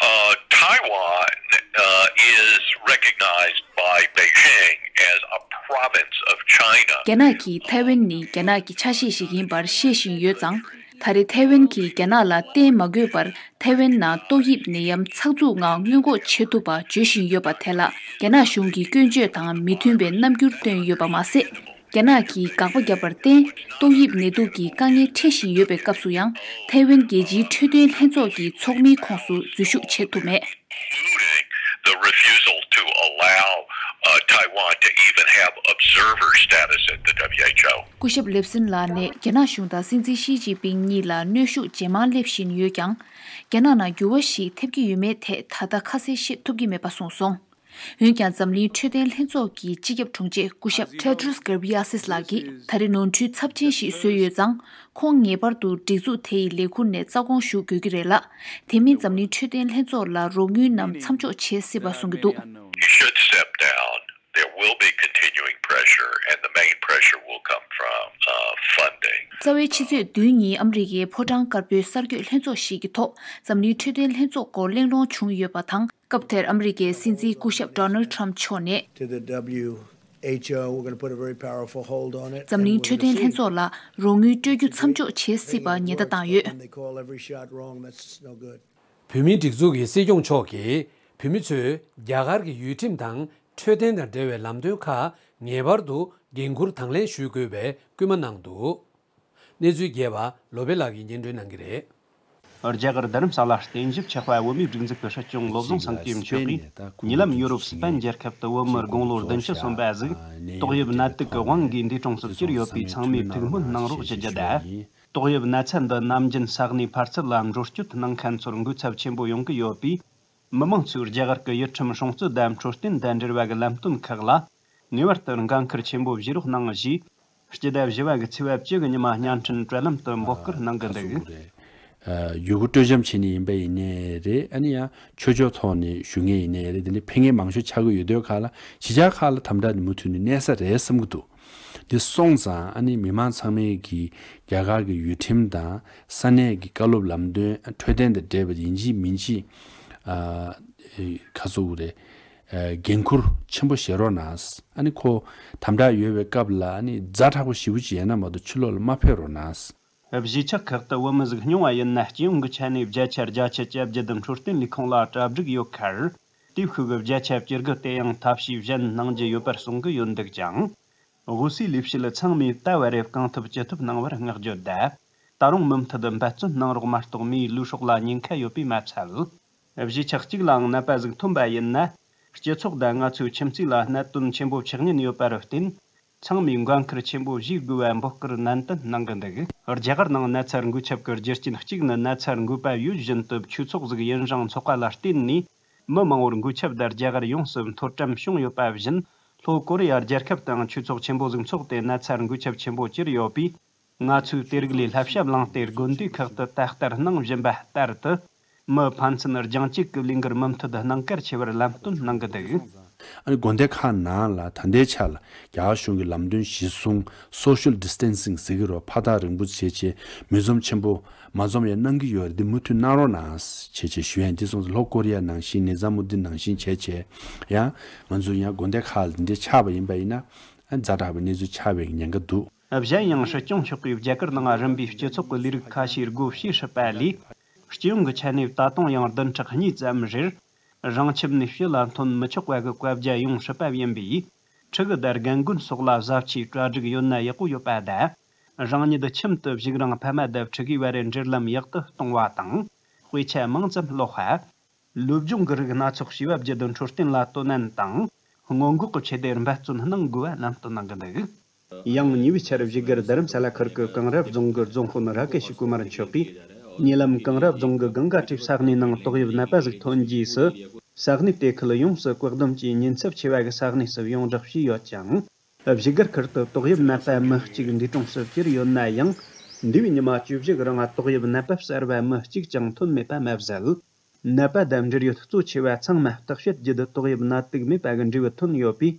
Uh, Taiwan uh, is recognized by Beijing as a province of China. རྒྱ་ནག་གིས་ཐའེ་ཝན་ནི་རྒྱ་ནག་གི་ཆ་ཤས་ཤིག་ཡིན་པར་ཤེས་བཞིན་ཡོད་ཙང་། ད་རེས་ཐའེ་ཝན་གྱིས་རྒྱ་ནག་ལ་བརྟེན་མ་དགོས་པར་ཐའེ་ཝན་ནང་ཏོག་དབྱིབས་ནད་ཡམས་ཚགས་ཚུད་ངང་སྔོན་འགོག་བྱེད་ཐུབ་པ་བརྗོད་བཞིན་ཡོད་པ་དེ་ལ་རྒྱ་ནག་གཞུང་གིས་སྐྱོན་བརྗོད་དང་མི་མཐུན་པའི་རྣམ་འགྱུར་བཏོན་ཡོད་པ་མ་ཟད། རྒྱ་ནག་གིས་དགག་པ་བརྒྱབ་པར་བརྟེན། ཏོག་དབྱིབས་ནད་དུག་གི་དཀའ་ངལ་འཕྲད་བཞིན་ཡོད་པའི་སྐབས་སུ་ཡང་། ཐའེ་ཝན་རྒྱལ་སྤྱིའི་འཕྲོད་བསྟེན་ལྷན་ཚོགས་ཀྱི་ཚོགས་མིའི་ཁོངས་སུ་འཛུལ་ཞུགས་བྱེད་ཐུབ་མེད། Including the refusal to allow uh, Taiwan to even have observer status at the W H O. སྐུ་ཞབས་ལེབ་སིན་ལགས་ནས་རྒྱ་ནག་གཞུང་དང་སྲིད་འཛིན་ཞི་ཅིན་ཕིང་གཉིས་ལ་གནོན་ཤུགས་ཇེ་མང་སླེབས་བཞིན་ཡོད་ཀྱང་། རྒྱ་ནག་ནང་འགྱུར་བ་ཞིག་ཐེབས་ཀྱི་ཡོད་མེད་ཐད་ད་ལྟ་ཁ་གསལ་བཤད་ཐུབ་ཀྱི་མེད་པ་གསུངས་སོང་། འོན་ཀྱང་འཛམ་གླིང་འཕྲོད་བསྟེན་ལྷན་ཚོགས་ཀྱི་སྤྱི་ཁྱབ་དྲུང་ཆེ་སྐུ་ཞབས་ཊེ་ཌྲོས་ཀར་བྷི་ཨ་སིས་ལགས་ཀྱིས་ད་རེས་ནོར་འཁྲུལ་ཚབས་ཆེན་ཞིག་བཟོས་ཡོད་ཙང་། ཁོང་ངེས་པར་དུ་སྒྲིག་འཛུགས་དེ་ཡི་ལས་ཁུངས་ནས་རྩ་དགོངས་ཞུ་དགོས་ཀྱི་རེད་ལ། དེ་མིན་འཛམ་གླིང་འཕྲོད་བསྟེན་ལྷན་ཚོགས་ལ་རོགས་དངུལ་རྣམས་མཚམས་འཇོག་བྱེད་སྲིད་པ་གསུང་གི་འདུག He should step down. There will be continuing pressure, and the main pressure will come from uh, funding. རྩ་བའི་ཕྱི་ཚེས་བདུན་ཉིན་ཨ་མི་རི་ཀའི་ཕོ་བྲང་དཀར་པོའི་གསར་འགོད་ལྷན་ཚོགས་ཤིག་གི་ཐོག་འཛམ་གླིང་འཕྲོད་བསྟེན་ལྷན་ཚོགས་སྐོར་གླེང་སློང་བྱུང་ཡོད་པ་དང་། སྐབས་དེར་ཨ་མི་རི་ཀའི་སྲིད་འཛིན་སྐུ་ཞབས་ཌོ་ནལ་ཊམ་མཆོག་ནས། To the W H O, we're going to put a very powerful hold on it. འཛམ་གླིང་འཕྲོད་བསྟེན་ལྷན་ཚོགས་ལ་རོགས་དངུལ་སྤྲོད་རྒྱུ་མཚམས་འཇོག་བྱེད་སྲིད་པ་ཉེན་བརྡ་བཏང་ཡོད། And they call every shot wrong. That's no good. བོད་མིའི་སྒྲིག་འཛུགས་ཀྱི་སྲིད་སྐྱོང་མཆོག་གིས་བོད་མི་ཚོས་རྒྱ་གར་གྱི་ཡུལ་ཁྲིམས་དང་འཕྲོད་བསྟེན་དང་འབྲེལ་བའི་ལམ་སྟོན་ཁག་ངེས་པར་དུ་འགན་འཁུར་དང་ལེན་ཞུ་དགོས་པའི་སྐུལ་མ་གནང་འདུག་གནས་ཚུལ་རྒྱས་པ་ལོ་པེ་ལགས་ཀྱིས་སྙན་སྒྲོན་གནང་གི་རེད། རྒྱ་གར་རྡ་རམ་ས་ལ་རྟེན་གཞི་བྱེད་པ་བོད་མིའི་སྒྲིག་འཛུགས་ཀྱི་སྲིད་སྐྱོང་བློ་བཟང་སེང་གེ་མཆོག་གིས་ཉེ་ལམ་ཡུ་རོབ་སི་པན་རྒྱལ་ཁབ་ཏུ་བོད་མི་དགུང་ལོ་བདུན་ཅུ་སོན་པ་ཟིག་ཏོག་དབྱིབས་ནད་དུག་གི་དབང་གིས་འདས་གྲོངས་སུ་གྱུར་ཡོད་པའི་ཚང་མས་ཐུགས་སྨོན་གནང་རོགས་ཞུ་རྒྱུ་དང་། ཏོག་དབྱིབས་ན་ཚ་འདི་ནམ་རྒྱུན་ས་གནས་ཕར་ཚུར་ལ་འགྲོ་སྐྱོད་གནང་མཁན་ཚོར་འགོས་ཚབས་ཆེན་པོ་ཡོང་གི་ཡོད་པས། མི་མང་ཚོས་རྒྱ་གར་གྱི་ཡུལ་ཁྲིམས་སྲུང་བརྩི་དང་འཕྲོད་བསྟེན་དང་འབྲེལ་བ་གི་ལམ་སྟོན་ཁག་ལ་ངེས་པར་དུ་འགན་འཁུར་ཆེན་པོ་བཞེས་རོགས་གནང་ཞེས། སྤྱི་ཟླ་བཞི་པ་གི་ཚེས་པ་བཅུ་གི་ཉི་མ་བརྙན་འཕྲིན་བཀྲ་ལམ་དུ་འབོད་སྐུལ་གནང་གི་འདུག་ཡུལ་སྐོར་སྤྲོ་འཆམ་བྱེད་ནི་ཡིན་པ་ཡིན་ནའི་རེད། ཨ་ནི་ཡང་ཆོས་ཕྱོགས་ཐོག་ནས་ཞུགས་མཁན་ཡིན་ནའི་རེད། དེ་ནི་ཕེབས་མཁན་མང་ཤོས་ཆགས་ཀྱི་ཡོད་དུས་ཁག་ལ་གཞིས་ཆགས་ཁག་ལ་དམ་དྲག་ནི་མུ་མཐུད་ནས་གནས་ས་རེད་བསམ་གྱི་འདུག་འདི་སོང་ཙང་ཨ་ནི་མི་མང་ཚང་མས་ཀྱི་རྒྱ་གར་གྱི་ཡུལ་ཁྲིམས་དང་ས་གནས་ཀྱི་བཀའ་སློབ་ལམ་སྟོན་འཕྲོད་བསྟེན་དང་འབྲེལ་བ་ཡིན་གཅིག་མིན་གཅིག་ཨ་ཁ་སོ་རེད། འགན་འཁུར་ཆེན་པོ་བཞེས་རོགས་གནང་། ཨ་ནི་ཁོ་དམ་དྲག་ཡོད་པའི་སྐབས་ལ་ཨ་ནི་ཛ་དྲག་པོ་ཞེ་པོ་ཅིག་ཡིན་ན་མ་གཏོགས་ཕྱི་ལོགས་ལ་མ་ཕེབས་རོགས་གནང་། གཞིས་ཆགས་ཁག་ཏུ་བོད་མི་ཟིག་སྙུང་བ་ཡིན་ན་སྤྱི་ཡོངས་ཀྱི་ཆ་ནས་བརྒྱ་ཆ་བརྒྱད་ཅུ་གྱ་བརྒྱད་འཕྲོད་བསྟེན་ལས་ཁུངས་ལ་གྲ་སྒྲིག་ཡོད་ཁར། དེའི་ཤུགས་བརྒྱ་ཆ་བཅུ་དགུ་དེ་ཡང་ཐབས་ཤེས་གཞན་གནང་རྒྱུ་ཡོད་པར་གསུང་གི་ཡོད་འདུག་ཅིང་། དབུས་སའི་ལས་བྱེད་ཚང་མས་ད་བར་རེ་གང་ཐུབ་ཅི་ཐུབ་གནང་བར་བསྔགས་བརྗོད་དང་། ད་རུང་མུ་མཐུད་འབད་བརྩོན་གནང་རོགས་མ་གཏོགས་མིའི་ལུས་སྲོག་ལ་ཉེན་ཁ་ཡོད་པས་མ་ཚད། གཞིས་ཆགས་གཅིག་ལའང་ནད་པ་ཟིག་ཐོན་པ་ཡིན་ན། སྤྱི་ཚོགས་དང་ང་ཚོའི་ཁྱིམ་མཚེས་ལ་གནད་དོན་ཆེན་པོ་ཆགས་ཉེན་ཡོད་པར་བརྟེན། ཚང་མས་འགན་འཁུར་ཆེན་པོ་བཞེས་དགོས་པ་འབོད་སྐུལ་ནན་ཏན་གནང་གི་འདུག་རྒྱ་གར་ནང་ན་ཚ་འགོས་ཁྱབ་ཀྱི་རྒྱུ་རྐྱེན་གཅིག་ནི་ན་ཚ་འགོས་པ་ཡོད་བཞིན་དུ་ཆོས་ཚོགས་ཟིག་ཡིན་རུང་ཚོགས་པ་ལ་བརྟེན་ནས་མི་མང་བོར་འགོས་ཁྱབ་དང་རྒྱ་གར་ཡོངས་སུ་འཐོར་གྲམ་བྱུང་ཡོད་པ་བཞིན། ལྷོ་ཀོ་རི་ཡ་རྒྱལ་ཁབ་དང་ཆོས་ཚོགས་ཆེན་པོ་ཟིག་འཚོགས་ཏེ་ན་ཚ་འགོས་ཁྱབ་ཆེན་པོ་གྱུར་ཡོད་པས། ང་ཚོས་དེ་རིགས་ལས་བསླབ་བྱ་བླངས་ཏེ་དགོན་སྡེ་ཁག་ཏུ་ད་ལྟར་གནང་བཞིན་པ་ལྟར་དུ། མི་ཕན་ཚུན་སྦྱང་བཅོས་ཀྱི་ལས་འགུལ་མུ་མཐུད་གནང་གལ་ཆེ་བར་ལམ་སྟོན་གནང་གི་འདུག་ཨ་ནི་དགོན་སྡེ་ཁག་ནང་ལ་ད་ལྟའི་ཆ་ལ་རྒྱ་གར་གཞུང་གི་ལམ་སྟོན་གཞིར་བཟུང་སོ་ཤལ་ཌི་སི་ཊན་སིང་ཟེར་གྱི་རོ། ཕར་ཐག་རིང་པོ་བྱས་བྱས་མི་འཛོམས་ཆེན་པོ་མ་འཛོམས་ཡང་གནང་གི་ཡོད་རེད། འདི་མུ་མཐུད་གནང་རོགས་གནང་བྱས་བྱས་ཞུ་ཡ་ཡིན། འདི་སོང་ཙང་ལྷོ་ཀོ་རི་ཡ་ནང་བཞིན་ནི་ཛ་མུ་དིན་ནང་བཞིན་བྱས་བྱས་ཡང་ང་ཚོ་ཡང་དགོན་སྡེ་ཁག་ལ་འདི་འདྲའི་ཆགས་པ་ཡིན་པ་ཡིན་ན་ཨ་ཛ་དྲག་པའི་གནས་ཚུལ་ཆགས་པའི་ཉེན་ཁ་འདུག་གཞན་ཡང་སྲིད་སྐྱོང་མཆོག་གིས་རྒྱ་གར་ནང་རིམ་པས་སྤྱི་ཚོགས་ཀྱི་ལས་རིགས་ཁ་ཤས་སྒོ་ཕྱེ་སྲིད་པ་ལས། སྤྱི་ཡོངས་ཀྱི་ཆ་ནས་ད་དུང་ཡང་བདུན་ཕྲག་གཉིས་ཙམ་རེར། རང་ཁྱིམ་ནས་ཕྱི་ལ་ཐོན་མི་ཆོག་པ་གི་བཀའ་རྒྱ་ཡོང་སྲིད་པ་ཡིན་པས། ཕྲུ་གུ་དང་རྒན་རྒོན་སོགས་ལ་བཟའ་ཆས་གྲ་སྒྲིག་ཡོད་ན་ཡག་པོ་ཡོད་པ་དང་། རང་ཉིད་ཁྱིམ་དུ་བཞུགས་རིང་ཕ་མ་དང་ཕྲུ་གུའི་བར་འབྲེལ་ལམ་ཡག་ཏུ་གཏོང་བ་དང་། དཔེ་ཆ་མང་ཙམ་ཀློག་པ། སློབ་སྦྱོང་གི་རིགས་སྣ་ཚོགས་བྱས་པ་བརྒྱུད་འཕྲོད་བསྟེན་ལ་དོ་ནན་དང་སྔོན་འགོག་གི་ཆེད་དུ་འབད་བརྩོན་གནང་དགོས་པ་ལམ་སྟོན་གནང་གི་འདུག་ཡང་ཉེ་བའི་ཆར་བཞུགས་སྒར་རྡ་རམ་ས་ལ་ཁུལ་གྱི་གངས་རབ་རྫོང་གི་རྫོང་དཔོན་ར་ཀེ་ཤི་ཀུ་མར་མཆོག་གིས་ཉེ་ལམ་གངས་རབ་རྫོང་གི་གངྒཱ་ཊི་ས་གནས་ནང་ཏོག་དབྱིབས་ནད་པ་ཟིག་ཐོན་རྗེས་སུ་ས་གནས་དེ་ཁུལ་ཡོངས་སུ་བཀག་སྡོམ་གྱིས་ཉེན་ཚབས་ཆེ་བ་གི་ས་གནས་སུ་ཡོངས་བསྒྲགས་བྱས་ཡོད་ཅིང་། བཞུགས་སྒར་ཁུལ་དུ་ཏོག་དབྱིབས་ནད་པ་མི་གཅིག་འདས་གྲོངས་སུ་གྱུར་ཡོད་ན་ཡང་། འདས་པའི་ཉི་མ་བཅུ་བཞི་གི་རིང་ཏོག་དབྱིབས་ནད་པ་གསར་བ་མི་གཅིག་ཀྱང་ཐོན་མེད་པ་མ་ཟད། ནད་པ་དང་འབྲེལ་ཡོད་གཙོ་ཆེ་བ་ཚང་མ་བརྟག་དཔྱད་བརྒྱུད་ཏོག་དབྱིབས་ནད་དུག་མེད་པ་གི་འབྲས་བུ་ཐོན་ཡོད་པས།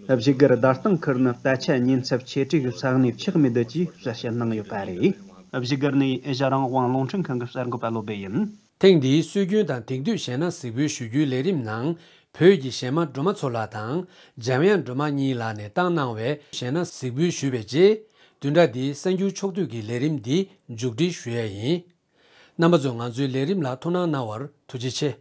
བཞུགས་སྒར་བརྡ་སྟངས་ཁུལ་ནི་ད་ཆ་ཉེན་ཚབས་ཆེ་གྲས་ཀྱི་ས་གནས་ཆགས་མེད་ཅེས་གསལ་བཤད་གནང་ཡོད་པ་རེད། བཞུགས་སྒར་ནས་ཨེ་ཤ་རང་དབང་རླུང་འཕྲིན་ཁང་གི་གསར་འགོད་པ་བློ་བྷེ་ཡིན། ཐེངས་འདིའི་སྲོལ་རྒྱུན་དང་དེང་དུས་གཞས་སྣ་གཟིགས་འབུལ་ཞུ་རྒྱུའི་ལས་རིམ་ནང་། བོད་ཀྱི་གཞས་མ་སྒྲོལ་མ་མཚོ་ལགས་དང་འཇམ་དབྱངས་སྒྲོལ་མ་གཉིས་ལག་ནས་བཏང་གནང་བའི་གཞས་སྣ་གཟིགས་འབུལ་ཞུས་པའི་རྗེས། བདུན་ཕྲག་འདིའི་གསར་འགྱུར་ཕྱོགས་བསྡུས་ཀྱི་ལས་རིམ་འདི་མཇུག་སྒྲིལ་ཞུ་ཡས་ཡིན། རྣམ་པ་ཚོས་ང་ཚོའི་ལས་རིམ་ལ་ཐུགས་སྣང་གནང་བར་ཐུགས་རྗེ་ཆེ།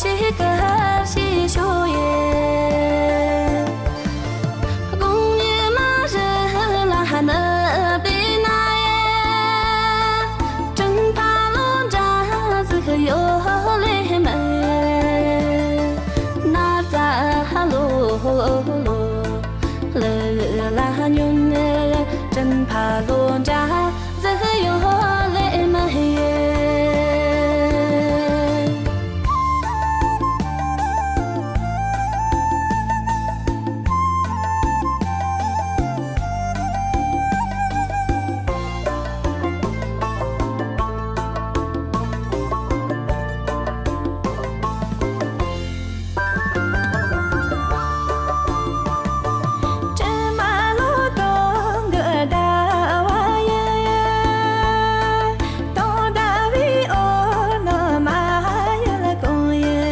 ཞིག་གར་ཞིག་ཞུ་ཡེ། དགུང་ཉི་མ་རི་ལ་ནི་བདེ་ན་ཡེ། དྲིན་ཕ་ལོ་འདྲ་ཟིག་ཡོད་ལེ་མི། ན་ཙ་ལོ་ལོ་ལི་ལ་ཉོན་ནི། དྲིན་ཕ་ལོ་འདྲ་ཟིག་ཡོད་ལེ་མི་ཡེ། དྲི་མ་ལོ་སྟོང་གི་ཟླ་བ་ཡི། སྟོང་ཟླ་བའི་འོད་སྣང་མ་ཡལ་གོང་ཡི།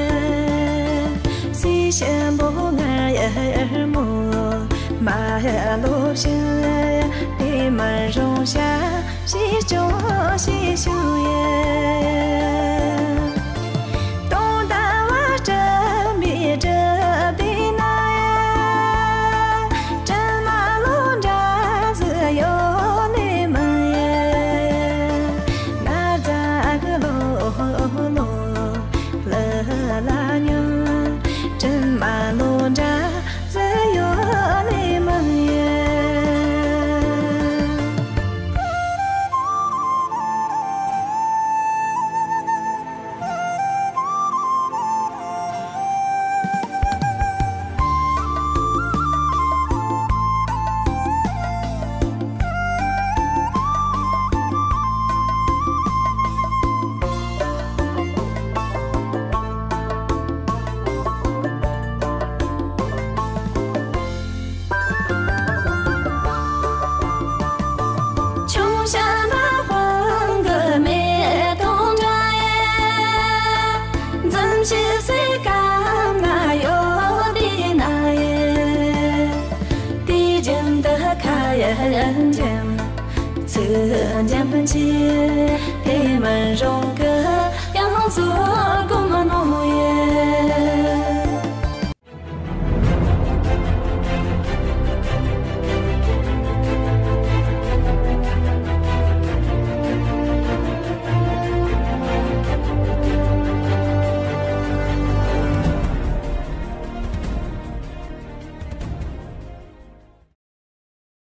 སྲིད་ཞིམ་པོ་ང་ཡར་མོ་མ་ལོབས་ཤིང་། དེ་མིན་རུང་ཤ་ཞིག་ཅུང་ཞིག་ཞུ་ཡེ། སྟོང་ཟླ་བ་སྲིན་པོའི་སྒྲིབ་པའི་ནང་ཡང་། དྲི་མ་ལོ་འདྲ་ཟིག་ཡོད་ལེ་མི་ཡེ། ན་ཙ་གི་ལོ་ལོ་ལི་ལ་ཉོན། དྲི་མ་ལོ་འདྲ་ཟིག་ཡོད་ལེ་མི་ཡེ། ཆུང་ཞན་པ་དཔུང་གི་མེ་ཏོག་འདྲ་ཡེ། འཛུམ་ཞིག་སེ་ཀ་ང་ཡོད་པའི་ན་ཡེ། དུས་རྒྱུན་དུ་ཁ་ཡར་འཇམ་ཚིག་འཇམ་གྱིས། དེ་མིན་རུང་